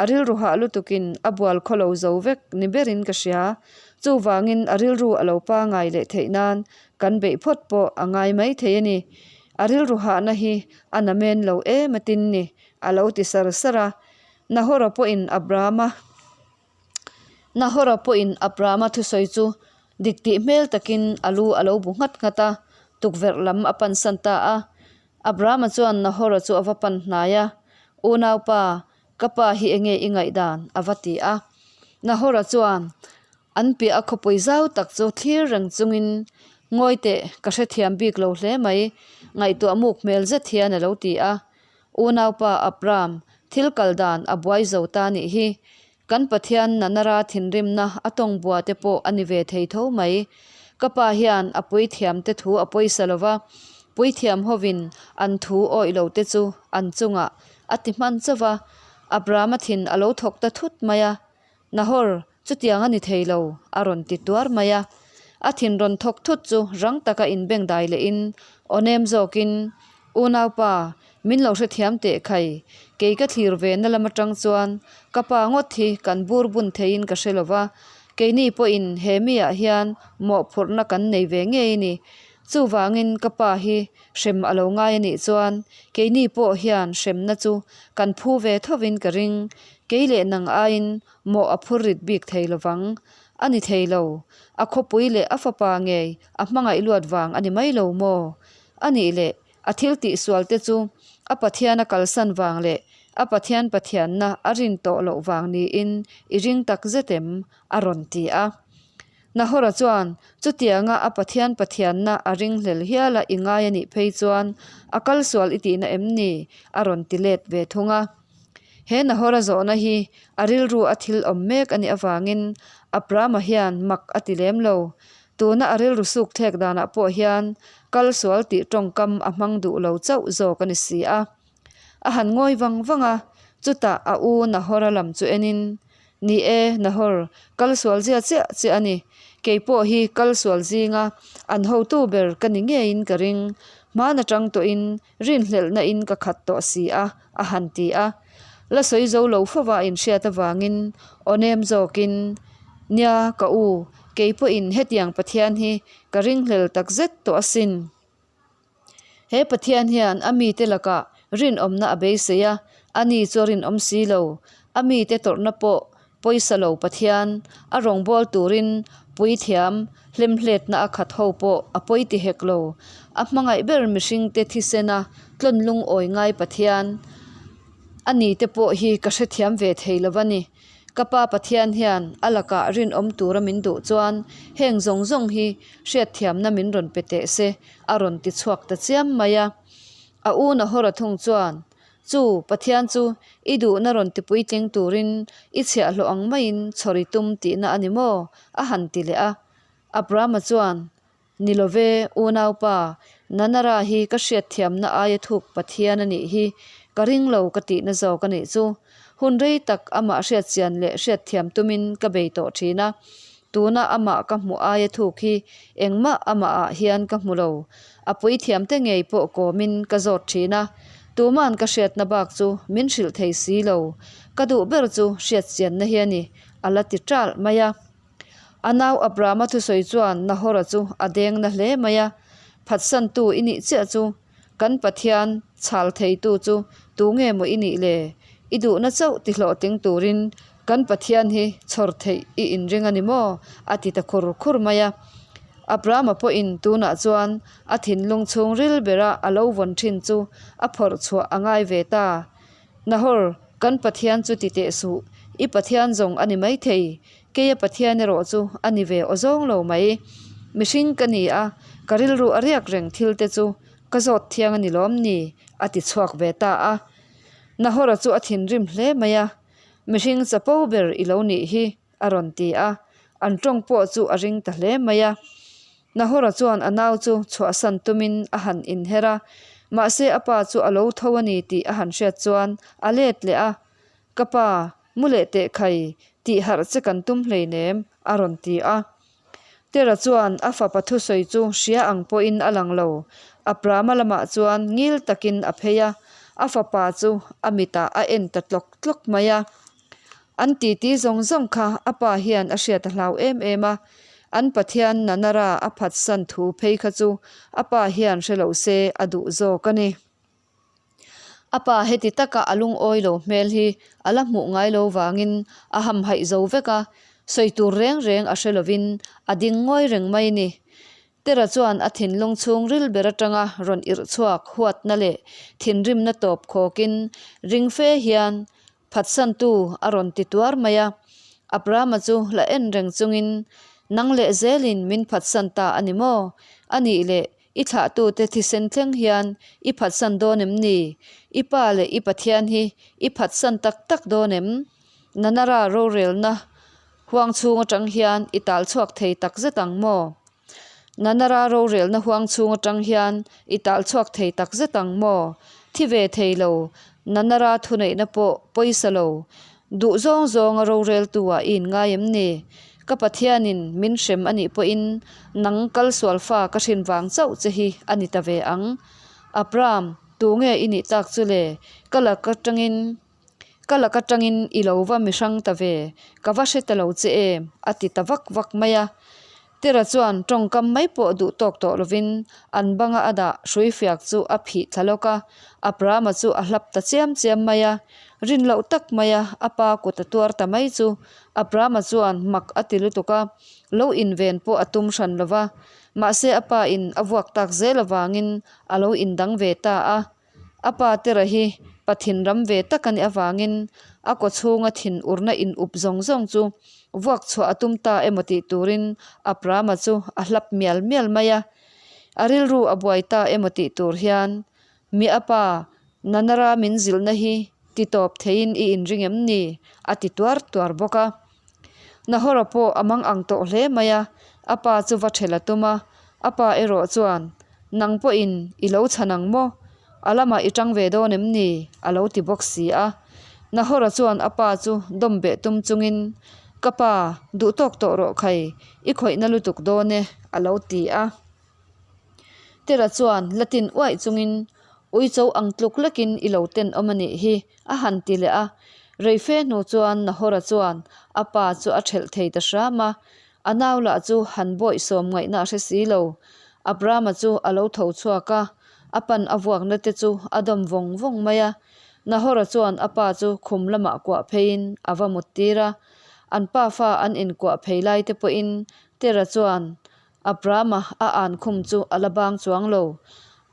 A rilru hah lutukin a bual khaw lo zo vek ni berin ka hria. Chuvangin a rilru a lo pangai leh theih nan kan beih phawt pawh a ngai mai thei a ni. A rilru hahna hi a na men lo em a tin ni, a lo ti sar sar a. Nahora pawhin Abrahama Nahora pawhin Abrahama thusawi chu dik tih hmel takin a lu a lo bu nghat nghat a, tukverh lam a pansan ta a. Abrahama chuan Nahora chu a va pan hnai a, Unaupa, ka pa hi enge i ngaihdan? a va ti a. Nahora chuan An piah a khawpui zau tak chu thlir reng chungin ngawi teh ka hrethiam bik lo hle mai, ngaihtuah muk hmel zet hian a lo ti a. Unaupa Abram, thil kal dan a buai zo ta nih hi. Kan Pathian Nanara thinrimna a tawng bua te pawh a ni ve thei tho mai. Ka pa hian a puithiam te thu a pawisa lo va, puithiam hovin an thu awih lo te chu an chungah a ti hman chauh va. Abrama thin a lo thawk ta thut mai a. Nahor, chutiang a ni thei lo, a rawn ti tuar mai a. A thin rawn thawk thut chu rang taka inbengdai lehin aw nem zawkin, Unaupa, min lo hrethiam teh khai, kei ka thlir ve na lam atang chuan ka pa ngawt hi kan bur bun theiin ka hre lo va, keini pawhin he miah hian mawhphurhna kan nei ve ngei a ni. Chuvangin ka pa hi hrem a lo ngai a nih chuan keini pawh hian hremna chu kan phu ve thovin ka ring. Kei leh nang aiin mawh a phur rit bik thei lovang. A ni thei lo. A khawpui leh a fapa ngei a hmangaih luat vang a ni mai lo maw? A nih leh a thil tihsual te chu a Pathian a kalsan vang leh a Pathian Pathianna a rin tawh loh vang niin i ring tak zet em? a rawn ti a. Nahora chuan, Chutianga a Pathian Pathianna a ringhlel hiala i ngai a nih phei chuan a kalsual i tihna em ni? a rawn ti let ve thung a. He Nahora zawhna hi a rilru a thil awm mek a nih avangin Abrahama hian mak a ti lem lo. Tuna a rilru suk thlek danah pawh hian kalsual tih tawngkam a hmang duh lo chauh zawk a ni si a. A han ngawi vang vang a, chutah a u Nahora lam chu enin, Ni e, Nahor, kal sual zia chiah chiah a ni. Kei pawh hi kal sual zinga an hotu ber ka ni ngeiin ka ring. Hman atang tawhin rinhlelhna in ka khat tawh si a, a han ti a. La sawi zo lo fova a inhriat avangin aw nem zawkin, Nia, ka u, kei pawhin hetiang Pathian hi ka ringhlel takzet tawh asin. He Pathian hian a mite lakah rinawmna a beisei a, ani chu a rinawm si lo. A mite tawrhna pawh pawisa lo Pathian, a rawngbâwl turin puithiam hlemhletna a khat ho pawh a pawi ti hek lo. A hmangaih ber mihringte thisena tlawn lungawi ngai Pathian a ni te pawh hi ka hrethiam ve thei lo a ni. Ka Pa Pathian hian a lakah rinawm tura min duh chuan heng zawng zawng hi hriatthiamna min rawn pe teh se, a rawn ti chhuak ta chiam mai a. A u Nahora thung chuan, Chu, Pathian chu i duhna rawn ti puitling turin i chhiahhlawh ang maiin chhawr i tum tihna a ni maw? a han ti leh a. Abrahama chuan, Ni lo ve, unaupa, Nanara hi ka hriatthiamna aia thuk Pathian a nih hi ka ring lo ka tihna zawk a nih chu. Hun rei tak amah hriatchian leh hriatthiam tumin ka bei tawh thin a, tuna amah ka hmuh aia thuk hi engmah amahah hian ka hmu lo. A puithiamte ngei pawh kawmin ka zawt thin a. Tuma'n ka hriatna bak chu min hrilh thei si lo. Ka duh ber chu hriatchianna hi a ni, a la ti ṭalh mai a. A nau Abrahama thusawi chuan Nahora chu a deng na hle mai a, Phatsantu i nih chiah chu kan Pathian chhal theitu chu tu nge maw i nih le? I duhna chauh ti hlawhtling turin kan Pathian hi chhawr theih i inring a ni maw? a ti ta khur khur mai a. Abrahama pawhin tunah chuan a thinlung chhungril bera a lo vawn thin chu a phawrh chhuah a ngai ve ta. Nahor, kan Pathian chu ti teh suh, i Pathian zawng a ni maithei, keia Pathian erawh chu a ni ve awzawng lo mai. Mihring ka ni a, ka rilru a riak reng thil te chu ka zawt thiang a ni lawm ni? a ti chhuak ve ta a. Nahora chu a thinrim hle mai a, Mihring chapo ber i lo nih hi, a rawn ti a, an tawng pawh chu a ring ta hle mai a. Nahora chuan a nau chu chhuahsan tumin a han inher a, mahse a pa chu a lo tho a ni tih a han hriat chuan a let leh a, Ka pa, mu leh teh khai, tih harh che kan tum hleinem, a rawn ti a. Tera chuan a fapa thusawi chu hria ang pawhin a lang lo, Abrahama lamah chuan ngil takin a phei a, a fapa chu a mitah a en ta tlawk tlawk mai a. An titi zawng zawng kha a pa hian a hriat a hlau em em a, an Pathian Nanara a phatsan thu phei kha chu a pa hian hre lo se a duh zawk a ni. A pa heti taka a lungawi lo hmel hi a la hmuh ngai lo vangin a hamhaih zo vek a, sawi tur reng reng a hre lovin a ding ngawi reng mai ni. Tera chuan a thinlung chhungril ber atanga rawn irh chhuak huatna leh thinrimna tawp khawkin ring fe hian Phatsantu a rawn ti tuar mai a, Abrahama chu la en reng chungin, Nang leh zelin min phatsan ta a ni maw? A nih leh, i thlahtute thisen thleng hian i phatsan dawn em ni? I pa leh i Pathian hi i phatsan tak tak dawn em? Nanara rorelna huang chhung atang hian i tal chhuak thei tak zet ang maw? Nanara rorelna huang chhung atang hian i tal chhuak thei tak zet ang maw? Thi ve thei lo, Nanara thuneihna pawh pawisa lo. Duh zawng zawnga roreltu ah i inngai em ni? Ka Pathianin min hrem a nih pawhin nang kal sual fa ka hrin vang chauh che hi a ni ta ve ang. Abram, tunge i nih tak chu le? Ka lak atangin. Ka lak atangin i lo va mi hrang ta ve, ka va hre ta lo che em? a ti ta vak vak mai a. Tera chuan tawngkam mai pawh duh tawk tawh lovin an banga a dah hrui fiak chu a phih thla lawk a, Abrahama chu a hlap ta chiam chiam mai a. Rin loh tak maia a pa kut a tuar ta mai chu Abrahama chuan mak a ti lutuk a, lo inven pawh a tum hran lo va. Mahse a pa in a vuak tak zel avangin a lo indang ve ta a. A pa Tera hi pa thinram ve tak a nih avangin a kaw chhunga thin urna in up zawng zawng chu vuak chhuah a tum ta emaw tih turin Abrahama chu a hlap mial mial mai a. A rilru a buai ta emaw tih tur hian, Mi a pa, Nanara min zilhna hi ti tawp theiin i inring em ni? a ti tuar tuar bawk a. Nahora pawh a mang ang tawh hle mai a, a pa chu va ṭhel a tum a, a pa erawh chuan, Nang pawhin i lo chhan ang maw? A lamah i ṭang ve dawn em ni? a lo ti bawk si a. Nahora chuan a pa chu dawm beh tum chungin, Ka pa, duh tawk tawh rawh khai, i khawihna lutuk dawn e, a lo ti a. Tera chuan la tin uaih chungin, Uicho ang tluk lekin i lo tenawm a nih hi, A han ti leh a, Reife hnu chuan Nahora chuan a pa chu a ṭhelh thei ta hram a, a nau lah chu han bawih sawm ngaihna a hre si lo. Abrahama chu a lo tho chhuak a, a pan a vuakna te chu a dawm vawng vawng mai a. Nahora chuan a pa chu khum lamah kuah pheiin a va mut tir a, an pa fa an inkuah phei lai te pawhin Tera chuan Abrahama a an khum chu a la bang chuang lo.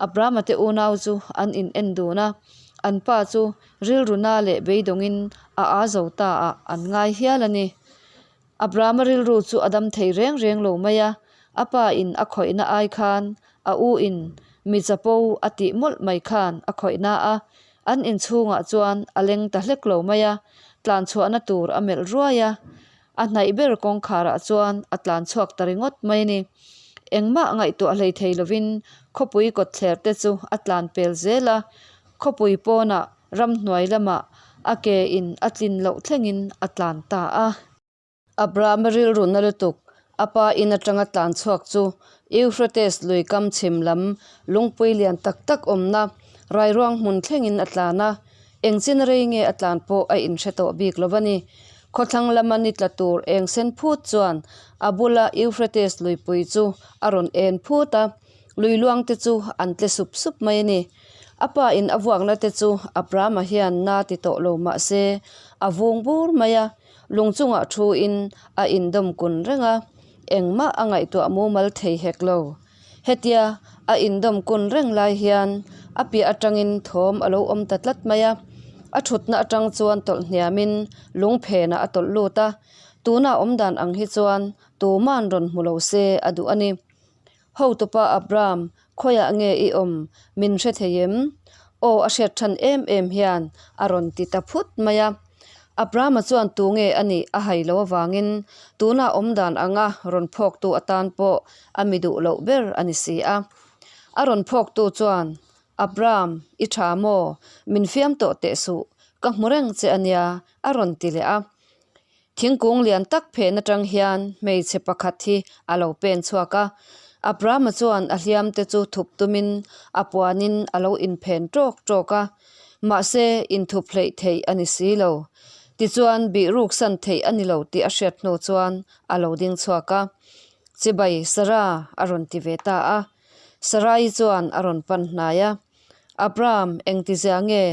Abrahama te unau chu an in en dun a, an pa chu rilru na leh beidawngin a aa zo ta ah an ngai hial a ni. Abrahama rilru chu a dam thei reng reng lo mai a, a pa in a khawihna ai khan a u in mi chapo a tih mawlh mai khan a khawihna a, an inchhungah chuan a leng ta hlek lo mai a, tlanchhuahna tur a melh ruai a. A hnaih ber kawngkharah chuan a tlan chhuak ta ringawt mai a ni. Engmah ngaihtuah hlei thei lovin khawpui kawtthler te chu a tlan pel zel a, khawpui pawnah ramhnuai lamah a ke in a tlin loh thlengin a tlan ta a. Abrahama rilru na lutuk a pa in atanga tlan chhuak chu Euphrates lui kam chhim lam lungpui lian tak tak awmna. Rairuang hmun thlengin a tlan a, eng chin rei nge a tlan pawh a inhre tawh bik lo a ni. Khawthlang lama ni tla tur eng sen phut chuan a bula Euphrates luipui chu a rawn en phut a, lui luang te chu an tle sup sup mai a ni. A pa in a vuakna te chu Abrahama hian na ti tawh lo mah se a vung bur mai a, lung chungah thu in a indawm kun reng a, engmah a ngaihtuah mumal thei hek lo. Hetia a indawm kun reng lai hian a piah atangin thawm a lo awm ta tlat mai a, a thutna atang chuan tawlh hniamin lung phenah a tawlh lut a, tuna awm dan ang hi chuan tuman rawn hmu lo se a duh a ni. Hotupa Abram, khawiah nge i awm? Min hre thei em? Aw a hriat than em em hian a rawn ti ta phut mai a. Abrama chuan tu nge a nih a hai lo avangin tuna awm dan anga rawn phawktu atan pawh a mi duh loh ber a ni si a. A rawn phawktu chuan, Abram, i tha maw? Min fiam tawh teh suh, ka hmu reng che a nia, a rawn ti leh a. Thingkung lian tak phen atang hian hmeichhe pakhat hi a lo pen chhuak a. Abrahama chuan a hliam te chu thup tumin a puanin a lo inphen tawk tawk a, mahse inthup hleih theih a ni si lo. Tichuan bihruk san theih a ni lo tih a hriat hnu chuan a lo ding chhuak a. Chibai, Sarah a rawn ti ve ta a. Sarai chuan a rawn pan hnai a. Abram, engtizia nge?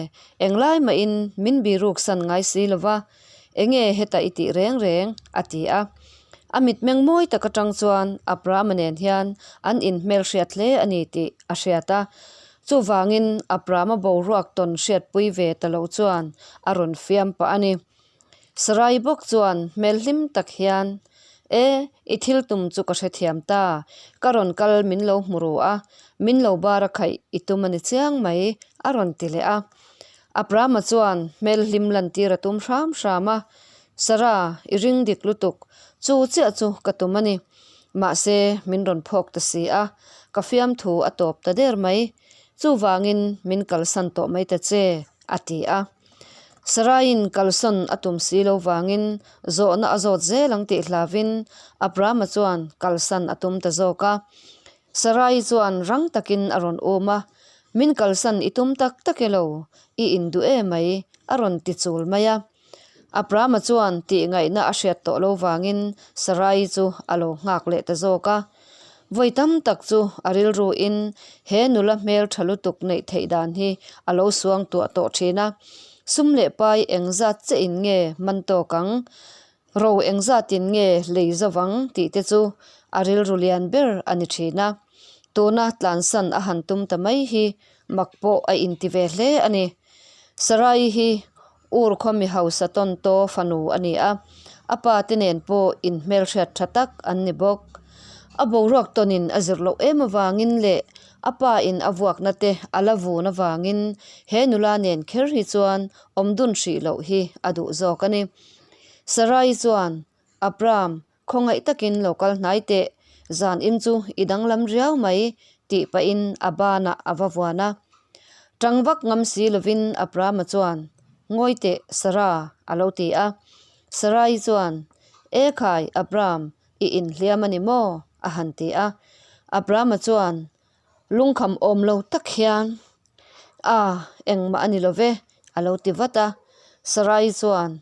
Englai mahin min biruk san ngai si lo va, enge heta i tih reng reng? a ti a. A mitmeng mawi tak atang chuan Abrama nen hian an inhmelhriat hle a ni tih a hriat a. Chuvangin Abrama boruak tawn hriatpui ve ta lo chuan a rawn fiam pah a ni. Sarai bawk chuan hmel hlim tak hian, E, i thil tum chu ka hrethiam ta. Ka rawn kal min lo hmu ru a, min lo bar a khaih i tum a ni chiang mai, a rawn ti leh a. Abrahama chuan hmel hlim lantir a tum hram hram a, Sarah, i ring dik lutuk, chu chiah chu ka tum a ni. Mahse, min rawn phawk ta si a, ka fiamthu a tawp ta der mai. Chuvangin min kalsan tawh mai ta che, a ti a. Saraiin kalsawn a tum si lo vangin zawhna a zawt zel ang tih hlavin Abrahama chuan kalsan a tum ta zawk a. Sarai chuan rang takin a rawn um a, Min kalsan i tum tak tak e lo, i induh e mai, a rawn ti chul mai a. Abrahama chuan tih ngaihna a hriat tawh lo vangin Sarai chu a lo nghak leh ta zawk a. Vawi tam tak chu a rilruin he nula hmel tha lutuk neih theih dan hi a lo suang tuah tawh thin a. Sum leh pai engzat che in nge man tawk ang? Ro engzat in nge lei zovang tih te chu a rilru lian ber a ni thin a. Tuna tlansan a han tum ta mai hi mak pawh a inti ve hle a ni. Sarai hi Ur khaw mi hausa tawn taw fanu a ni a, a pa te nen pawh inhmelhriat tha tak an ni bawk. A boruak tawnin a zir loh em avangin leh a pa in a vuakna te a la vun avangin he nula nen kher hi chuan awm dun hrih loh hi a duh zawk a ni. Sarai chuan, Abram, khawngaih takin lo kal hnai teh, zan in chu i danglam riau mai, tih pahin a banah a va vuan a. Tang vak ngam si lovin Abrahama chuan, Ngawi teh, Sarah, a lo ti a. Sarai chuan, E khai, Abraham, i inhliam a ni maw? a han ti a. Abrahama chuan, Lungkham awm lo tak hian, A, engmah a ni lo ve, a lo ti vat a. Sarai chuan,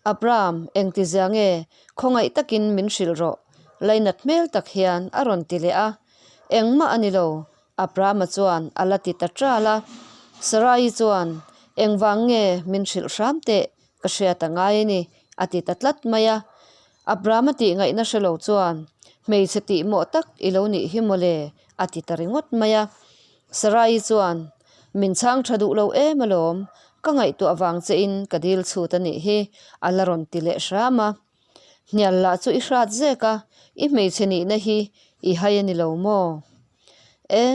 Abram, engtizia nge khawngaih takin min hrilh rawh, lainat hmel tak hian a rawn ti leh a. Engmah a ni lo, Abrama chuan a la ti ta ṭal a. Sarai chuan, Engvang nge min hrilh hram teh, ka hriat a ngai a ni, a ti ta tlat mai a. Abrama tih ngaihna hre lo chuan, Hmeichhe tihmawh tak i lo nih hi mawle, a ti ta ringawt mai a. Sarai chuan, Min chhang tha duh lo em alawm, ka ngaihtuah vang che in ka dil chhut a nih hi, a la rawn ti leh hram a. Hnial lah chu i hrat zek a, i hmeichhe nihna hi i hai a ni lo maw? E,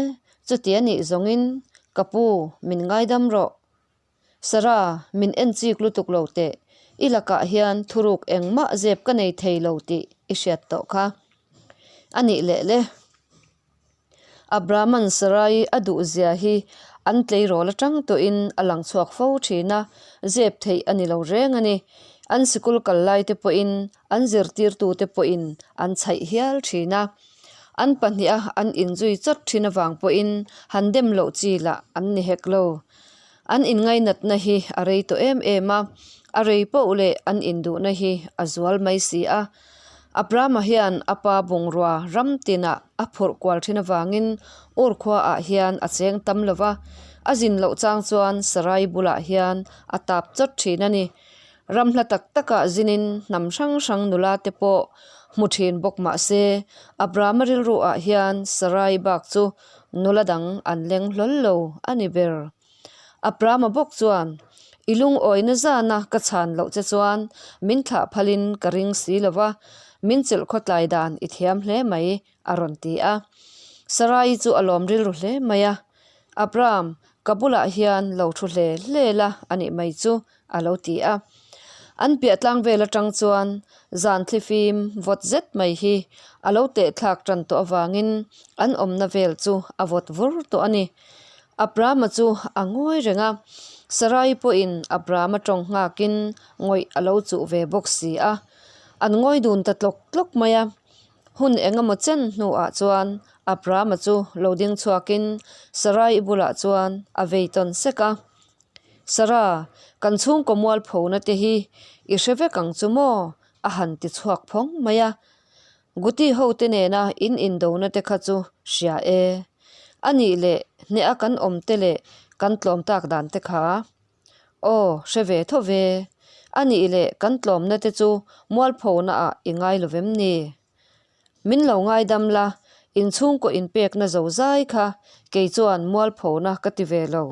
chuti a nih zawngin, ka pu, min ngaidam rawh. Sarah, min en chik lutuk lo teh, i lakah hian thuruk engmah zep ka nei thei lo tih i hriat tawh kha. A nih leh le. Abrahman Sarai a duhzia hi an tleirawl atang tawhin a lang chhuak fo thin a, zep theih a ni lo reng a ni. An sikul kal lai te pawhin an zirtirtute pawhin an chhaih hial thin a. An pahniha an inzui chawt thin avang pawhin han dem loh chi lah an ni hek lo. An inngainatna hi a rei tawh em em a, a rei poh leh an induhna hi a zual mai si a. Abrahama hian a pa bungrua ram tinah a phurh kual thin avangin Ur khuaah hian a cheng tam lo va, a zin loh chang chuan Sarai bulah hian a tap chawt thin a ni. Ram hla tak takah zinin hnam hrang hrang nula te pawh hmu thin bawk mah se, Abrahama rilruah hian Sarai bak chu nula dang an leng hlawl lo a ni ber. Abrahama bawk chuan, I lungawina zana ka chhan loh che chuan min thlah phalin ka ring si lo va, min chelh khawtlai dan i thiam hle mai, a rawn ti a. Sarai chu a lawm rilru hle mai a, Abraham, ka bulah hian lo thu hle hle la a nih mai chu, a lo ti a. An piah tlang vel atang chuan zan thlifim vawt zet mai hi a lo teh thlak tan tawh avangin an awmna vel chu a vawt vur tawh a ni. Abrahama chu a ngawi reng a, Sarai pawhin Abrahama tawng nghakin ngawih a lo chuh ve bawk si a. An ngawi dun ta tlawk tlawk mai a. Hun eng emaw chen hnuah chuan Abrahama chu lo ding chhuakin Sarai bulah chuan a vei tawn sek a. Sarah, kan chhungkaw mualphona te hi i hre vek ang chu maw? a han ti chhuak phawng mai a. Guti ho te nena in indona te kha chu hria e. A nih leh hneha kan awm te leh kan tlawm tak dan te kha. Aw, hre ve tho ve. A nih leh kan tlawmna te chu mualphona ah i ngai lo vem ni? Min lo ngaidam la, inchhungkaw inpekna zo zai kha kei chuan mualphona ka ti ve lo.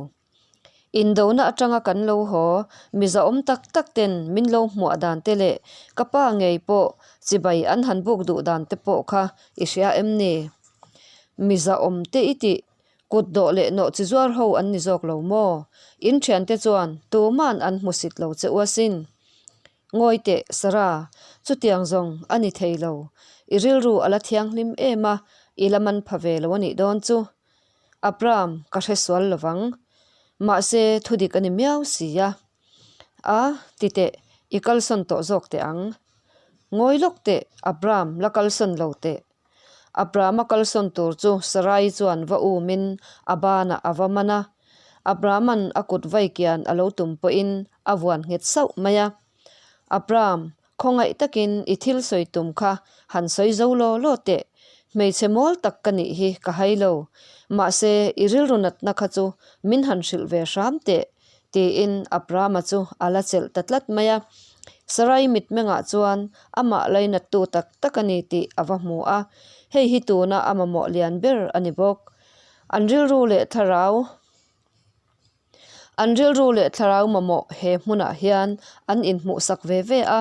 Indona atanga kan lo haw, mizaawm tak tak ten min lo hmuah dan te leh ka pa ngei pawh chibai an han buk duh dan te pawh kha i hria em ni? Mizaawm te i tih kut dawh leh nawh chi zuar ho an ni zawk lo maw? In thiante chuan tuman an hmusit lo che u asin. Ngawi teh, Sarah, chutiang zawng a ni thei lo. I rilru a la thianghlim em a, i la man pha ve lo a nih dawn chu. Abram, ka hre sual lo vang. Mahse, thudik a ni miau si a. A, ti teh, i kalsawn tawh zawk teh ang. Ngawi lawk teh, Abram, la kalsawn lo teh. Abrama kalsawn tur chu Sarai chuan va umin a banah a va man a. Abraman a kut vaikian a lo tum pawhin a vuan nghet sauh mai a. Abram, Khawngaih takin i thil sawi tum kha han sawi zo law law teh. Hmeichhe mawl tak ka nih hi ka hai lo. Mahse, i rilru natna kha chu min han hrilh ve hram teh, tiin Abrahama chu a la chelh ta tlat mai a. Sarai mitmengah chuan amah lainattu tak tak a ni tih a va hmu a, hei hi tuna a mamawh lian ber a ni bawk. An rilru leh thlarau. An rilru leh thlarau mamawh he hmunah hian an inhmuhsak ve ve a,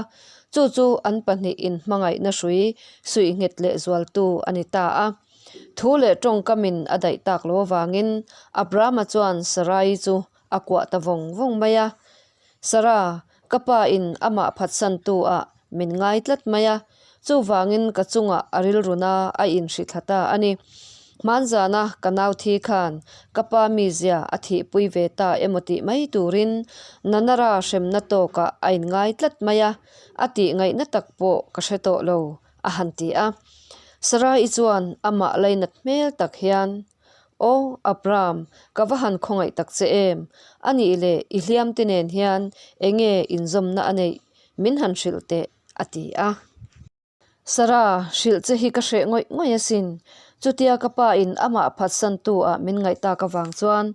chu chu an pahnih inhmangaihna hrui suih nghet leh zualtu a ni ta a. Thu leh tawngkamin a daih tak lo avangin Abrahama chuan Sarai chu a kuah ta vawng vawng mai a. Sarah, ka pa in amah phatsantu ah min ngai tlat mai a, chuvangin ka chungah a rilruna a inhri thla ta a ni. Hmanzana ka nau thi khan ka pa mizia a thihpui ve ta emaw tih mai turin Nanara hremna tawkah a inngai tlat mai a, a tih ngaihna tak pawh ka hre tawh lo, a han ti a. Sarah-i chuan amah lainat hmel tak hian, Aw, Abram, ka va han khawngaih tak che em? A nih leh i hliam te nen hian enge inzawmna a neih? Min han hrilh teh, a ti a. Sarah, hrilh che hi ka hreh ngawih ngawih asin. Chutia ka pa in amah phatsantu ah min ngaih tak avang chuan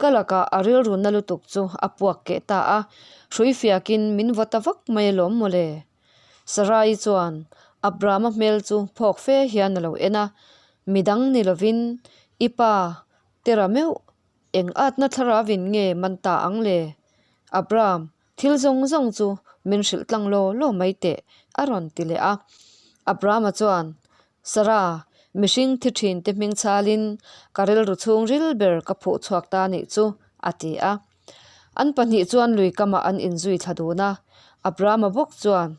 ka lakah a rilru na lutuk chu a puak keh ta a, hrui fiakin min vaw ta vak mai alawm mawle. Sarai chuan Abrahama hmel chu phawk fe hian a lo en a, Midang ni lovin i pa tera meuh eng atna thlarauin nge man ta ang le? Abraham, thil zawng zawng chu min hrilh tlang law law mai teh, a rawn ti leh a. Abrahama chuan, Sarah, mihring thi thin te hming chhalin ka rilru chhungril ber ka phuh chhuak ta nih chu, a ti a. An pahnih chuan lui kamah an inzui thla dun a, Abrahama bawk chuan,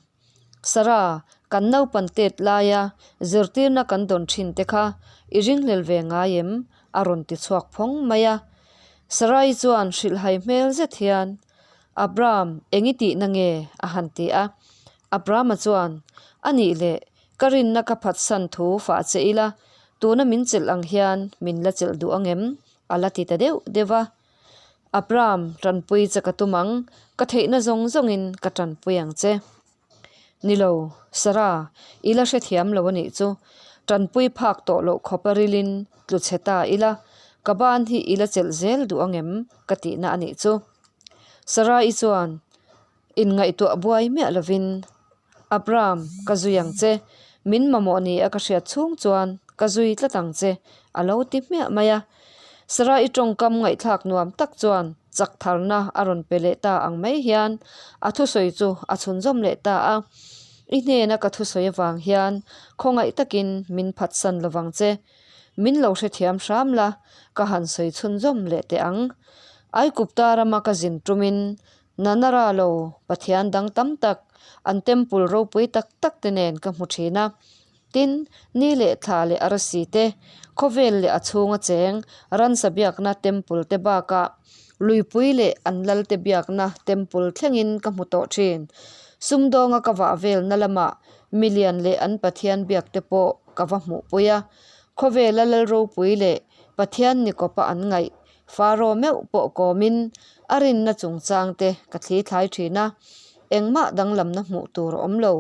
Sarah, kan naupan tet laia zirtirna kan dawn thin te kha i ringhlel ve ngai em? a rawn ti chhuak phawng mai a. Sarai chuan hrilhhai hmel zet hian, Abraham, eng i tihna nge? a han ti a. Abrahama chuan, A nih leh, ka rinna ka phatsan thu fah che ila. Tuna min chelh ang hian min la chelh duh ang em? A la ti ta deuh deuh a. Abram, tanpui che ka tum ang, ka theihna zawng zawngin ka tanpui ang che. Ni lo, Sarah, i la hrethiam lo a nih chu. Tanpui phak tawh loh khawp a rilin tlu chhe ta ila, ka ban hi i la chelh zel duh ang em? Ka tihna a nih chu. Sarah-i chuan inngaihtuah buai miah lovin, Abram, ka zui ang che. Min mamawh ni a ka hriat chhung chuan ka zui tlat ang che, a lo ti hmiah mai a. Sarah-i tawngkam ngaihthlak nuam tak chuan chak tharna a rawn pe leh ta ang mai hian a thusawi chu a chhunzawm leh ta a. I hnena ka thusawi avang hian khawngaih takin min phatsan lovang che. Min lo hrethiam hram la, ka han sawi chhunzawm leh teh ang. Aikupta rama ka zin tumin Nanara lo Pathian dang tam tak, an temple ropui tak tak te nen ka hmu thin a. Tin, ni leh thla leh arsi te, khawvel leh a chhunga cheng, ransa biakna temple te bakah luipui leh an lalte biakna temple thlengin ka hmu tawh thin. Sumdawnga ka vah velna lamah milian leh an Pathian biak te pawh ka va hmuhpui a. Khawvela lal ropui leh Pathian ni kawpa an ngaih Faro meuh pawh kawmin a rinna chungchang te ka thli thlai thin a, engmah danglamna hmuh tur a awm lo.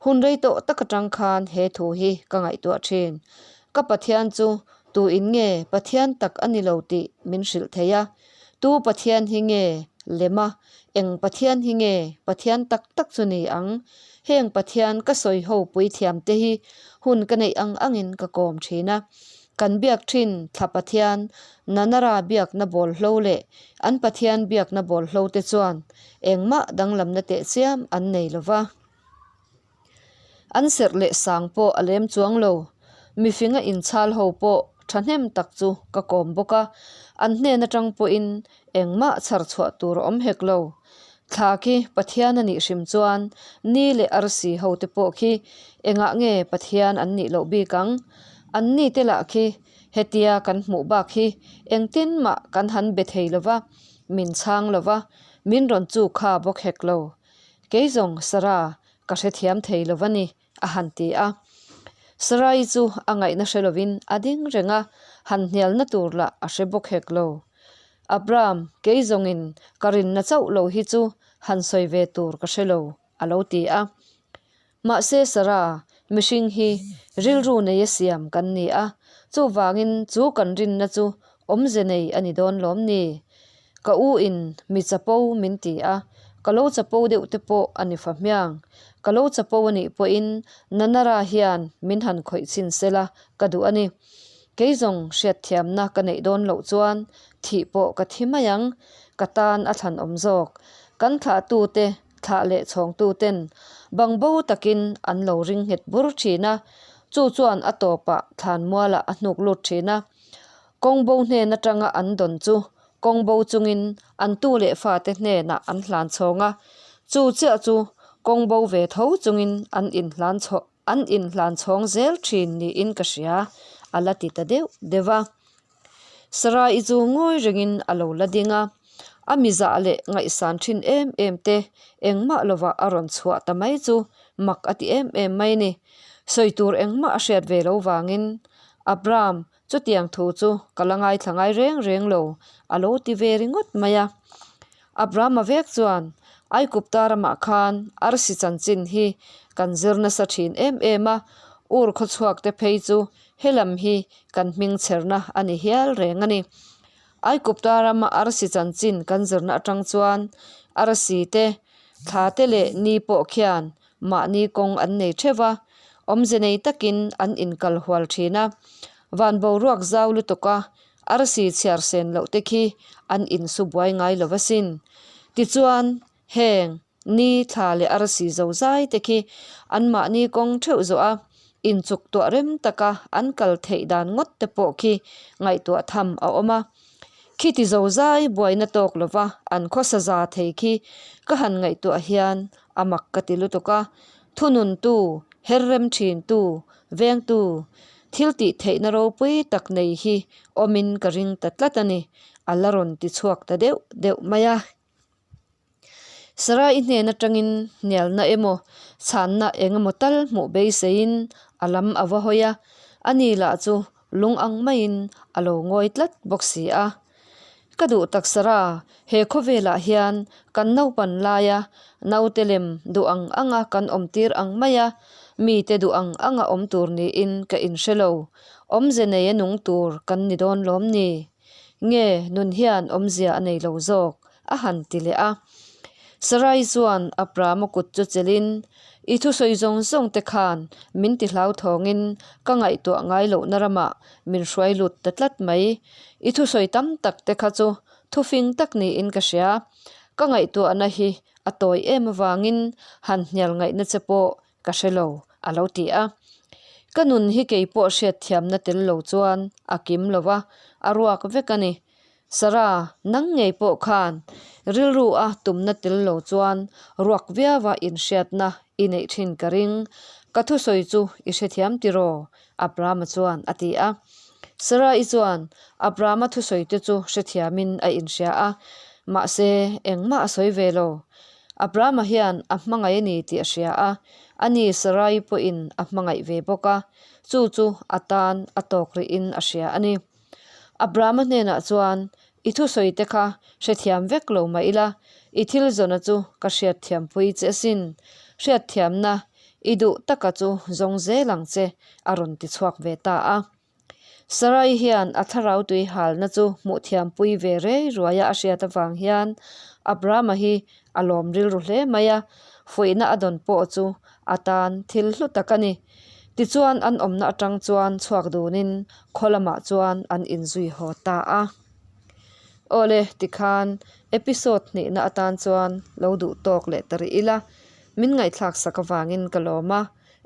Hun rei tawh tak atang khan he thu hi ka ngaihtuah thin. Ka Pathian chu tu in nge Pathian tak a ni lo tih min hrilh thei a, tu Pathian hi nge lem a, eng Pathian hi nge Pathian tak tak chu ni ang? Heng Pathian ka sawi ho puithiam te hi hun ka neih ang angin ka kawm thin a, Kan biak thin thla Pathian, Nanara biakna bawlhlo leh an Pathian biakna bawlhlo te chuan engmah danglamna tehchiam an nei lo va. An serh leh sang pawh a lem chuang lo. Mifinga inchhal ho pawh thahnem tak chu ka kawm bawk a, an hnen atang pawhin engmah chhar chhuah tur a awm hek lo. Thla khi Pathian a nih hrim chuan ni leh arsi ho te pawh khi engah nge Pathian an nih loh bik ang? An ni te lah khi hetia kan hmuh bak hi engtin mah kan han be thei lo va, min chhang lo va, min rawn chuk kha bawk hek lo. Kei zawng Sarah ka hrethiam thei lo va ni, a han ti a. Sarai chu a ngaihna hre lovin a ding reng a, han hnialna tur lah a hre bawk hek lo. Abram, kei zawngin ka rinna chauh lo hi chu han sawi ve tur ka hre lo, a lo ti a. Mahse Sarah, mihring hi rilru neia siam kan ni a, chuvangin chu kan rinna chu awmze nei a ni dawn lawm ni? Ka u in mi chapo min ti a, ka lo chapo deuh te pawh a ni fa hmiang. Ka lo chapo a nih pawhin Nanara hian min han khawih chhin sela ka duh a ni. Kei zawng hriatthiamna ka neih dawn loh chuan thih pawh ka thi mai ang, ka tan a thlan awm zawk. Kan thlahtute thlah leh chhawngtuten bangbo takin an lo ring nghet bur thin a, chu chuan a tawpah thlanmualah a hnuk lut thin a. Kawngbo hnen atanga an dawn chu kawngbo chungin an tu leh fate hnenah an hlan chhawng a, chu chiah chu kawngbo ve tho chungin an inhlan chhaw an inhlan chhawng zel thin niin ka hria, a la ti ta deuh deuh a. Sarai chu ngawi rengin a lo la ding a, a mizah leh ngaihsan thin em em te engmah lovah a rawn chhuah ta mai chu mak a ti em em mai ni. Sawi tur engmah a hriat ve lo vangin Abram, chutiang thu chu ka la ngaithla ngai reng reng lo, a lo ti ve ringawt mai a. Abrama vek chuan, Aikupta ramah khan arsi chanchin hi kan zir nasa thin em em a, ur khawchhuak te phei chu helam hi kan hming chherna a ni hial reng a ni. Aikupta rama arsi chanchin kan zirna atang chuan arsi te, thla te leh ni pawh khian Mahni kawng an nei theuh a, awmze nei takin an inkal hual thin a. Van boruak zau lutuk a, arsi chhiar sen loh te khi an insu buai ngai lo asin. Tichuan, heng, ni, thla leh arsi zo zai te khi anmahni kawng theuh zawh a, inchuk tuah rem taka an kal theih dan ngawt te pawh khi ngaihtuah tham a awm a. Khiti zo zai buaina tawk lova an khawsa za thei khi ka han ngaihtuah hian A mak ka ti lutuk a, thununtu, her rem thintu, vengtu, thil tih theihna ropui tak nei hi awmin ka ring ta tlat a ni, a la rawn ti chhuak ta deuh deuh mai a. Sarai hnen atangin hnialna emaw, chhanna eng emaw tal hmuh beiseiin a lam a va hawi a. Ani lah chu lung ang maiin a lo ngawi tlat bawk si a. Ka duh tak Sarah, he khawvelah hian kan naupan laia naute lem duh ang anga kan awm tir ang maia mite duh ang anga awm tur niin ka inhre lo. Awmze nei a nung tur kan ni dawn lawm ni? Nge nun hian awmzia a nei lo zawk? a han ti leh a. Sarai chuan Abrahama kut chu chelhin, I thusawi zawng zawng te khan min ti hlauthawngin ka ngaihtuah ngai lohna ramah min hruai lut ta tlat mai. I thusawi tam tak te kha chu thufing tak niin ka hria. Ka ngaihtuahna hi a tawi em avangin han hnial ngaihna che pawh ka hre lo, a lo ti a. Ka nun hi kei pawh hriatthiamna tel lo chuan a kim lo va, a ruak vek a ni. Sarah, nang ngei pawh khan rilru a tumna tel lo chuan ruak viau a inhriatna i neih thin ka ring. Ka thusawi chu i hrethiam tiraw? Abrahama chuan a ti a. Sarah-i chuan Abrahama thusawi te chu hrethiamin a inhria a, mahse engmah a sawi ve lo. Abrahama hian a hmangaih a ni tih a hria a, ani Sarah-i pawhin a hmangaih ve bawk a, chu chu a tan a tawk rihin a hria a ni. Abrahama hnenah chuan, I thusawi te kha hrethiam vek lo mah ila, i thil zawna chu ka hriatthiampui che asin. Hriatthiamna i duh taka chu zawng zel ang che, a rawn ti chhuak ve ta a. Sarai hian a thlarau tui halna chu hmuhthiampui ve rei ruaia a hriat avang hian Abrahama hi a lawm rilru hle mai a, fuihna a dawn pawh chu a tan thil hlu tak a ni. Tichuan an awmna atang chuan chhuak dunin khaw lamah chuan an inzui haw ta a. Awle, tikhan episode hnihna atan chuan lo duh tawk leh ta rih ila, min ngaihthlak sak avangin ka lawm a,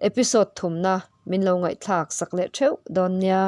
episode thumna min lo ngaihthlak sak leh theuh dawn nia.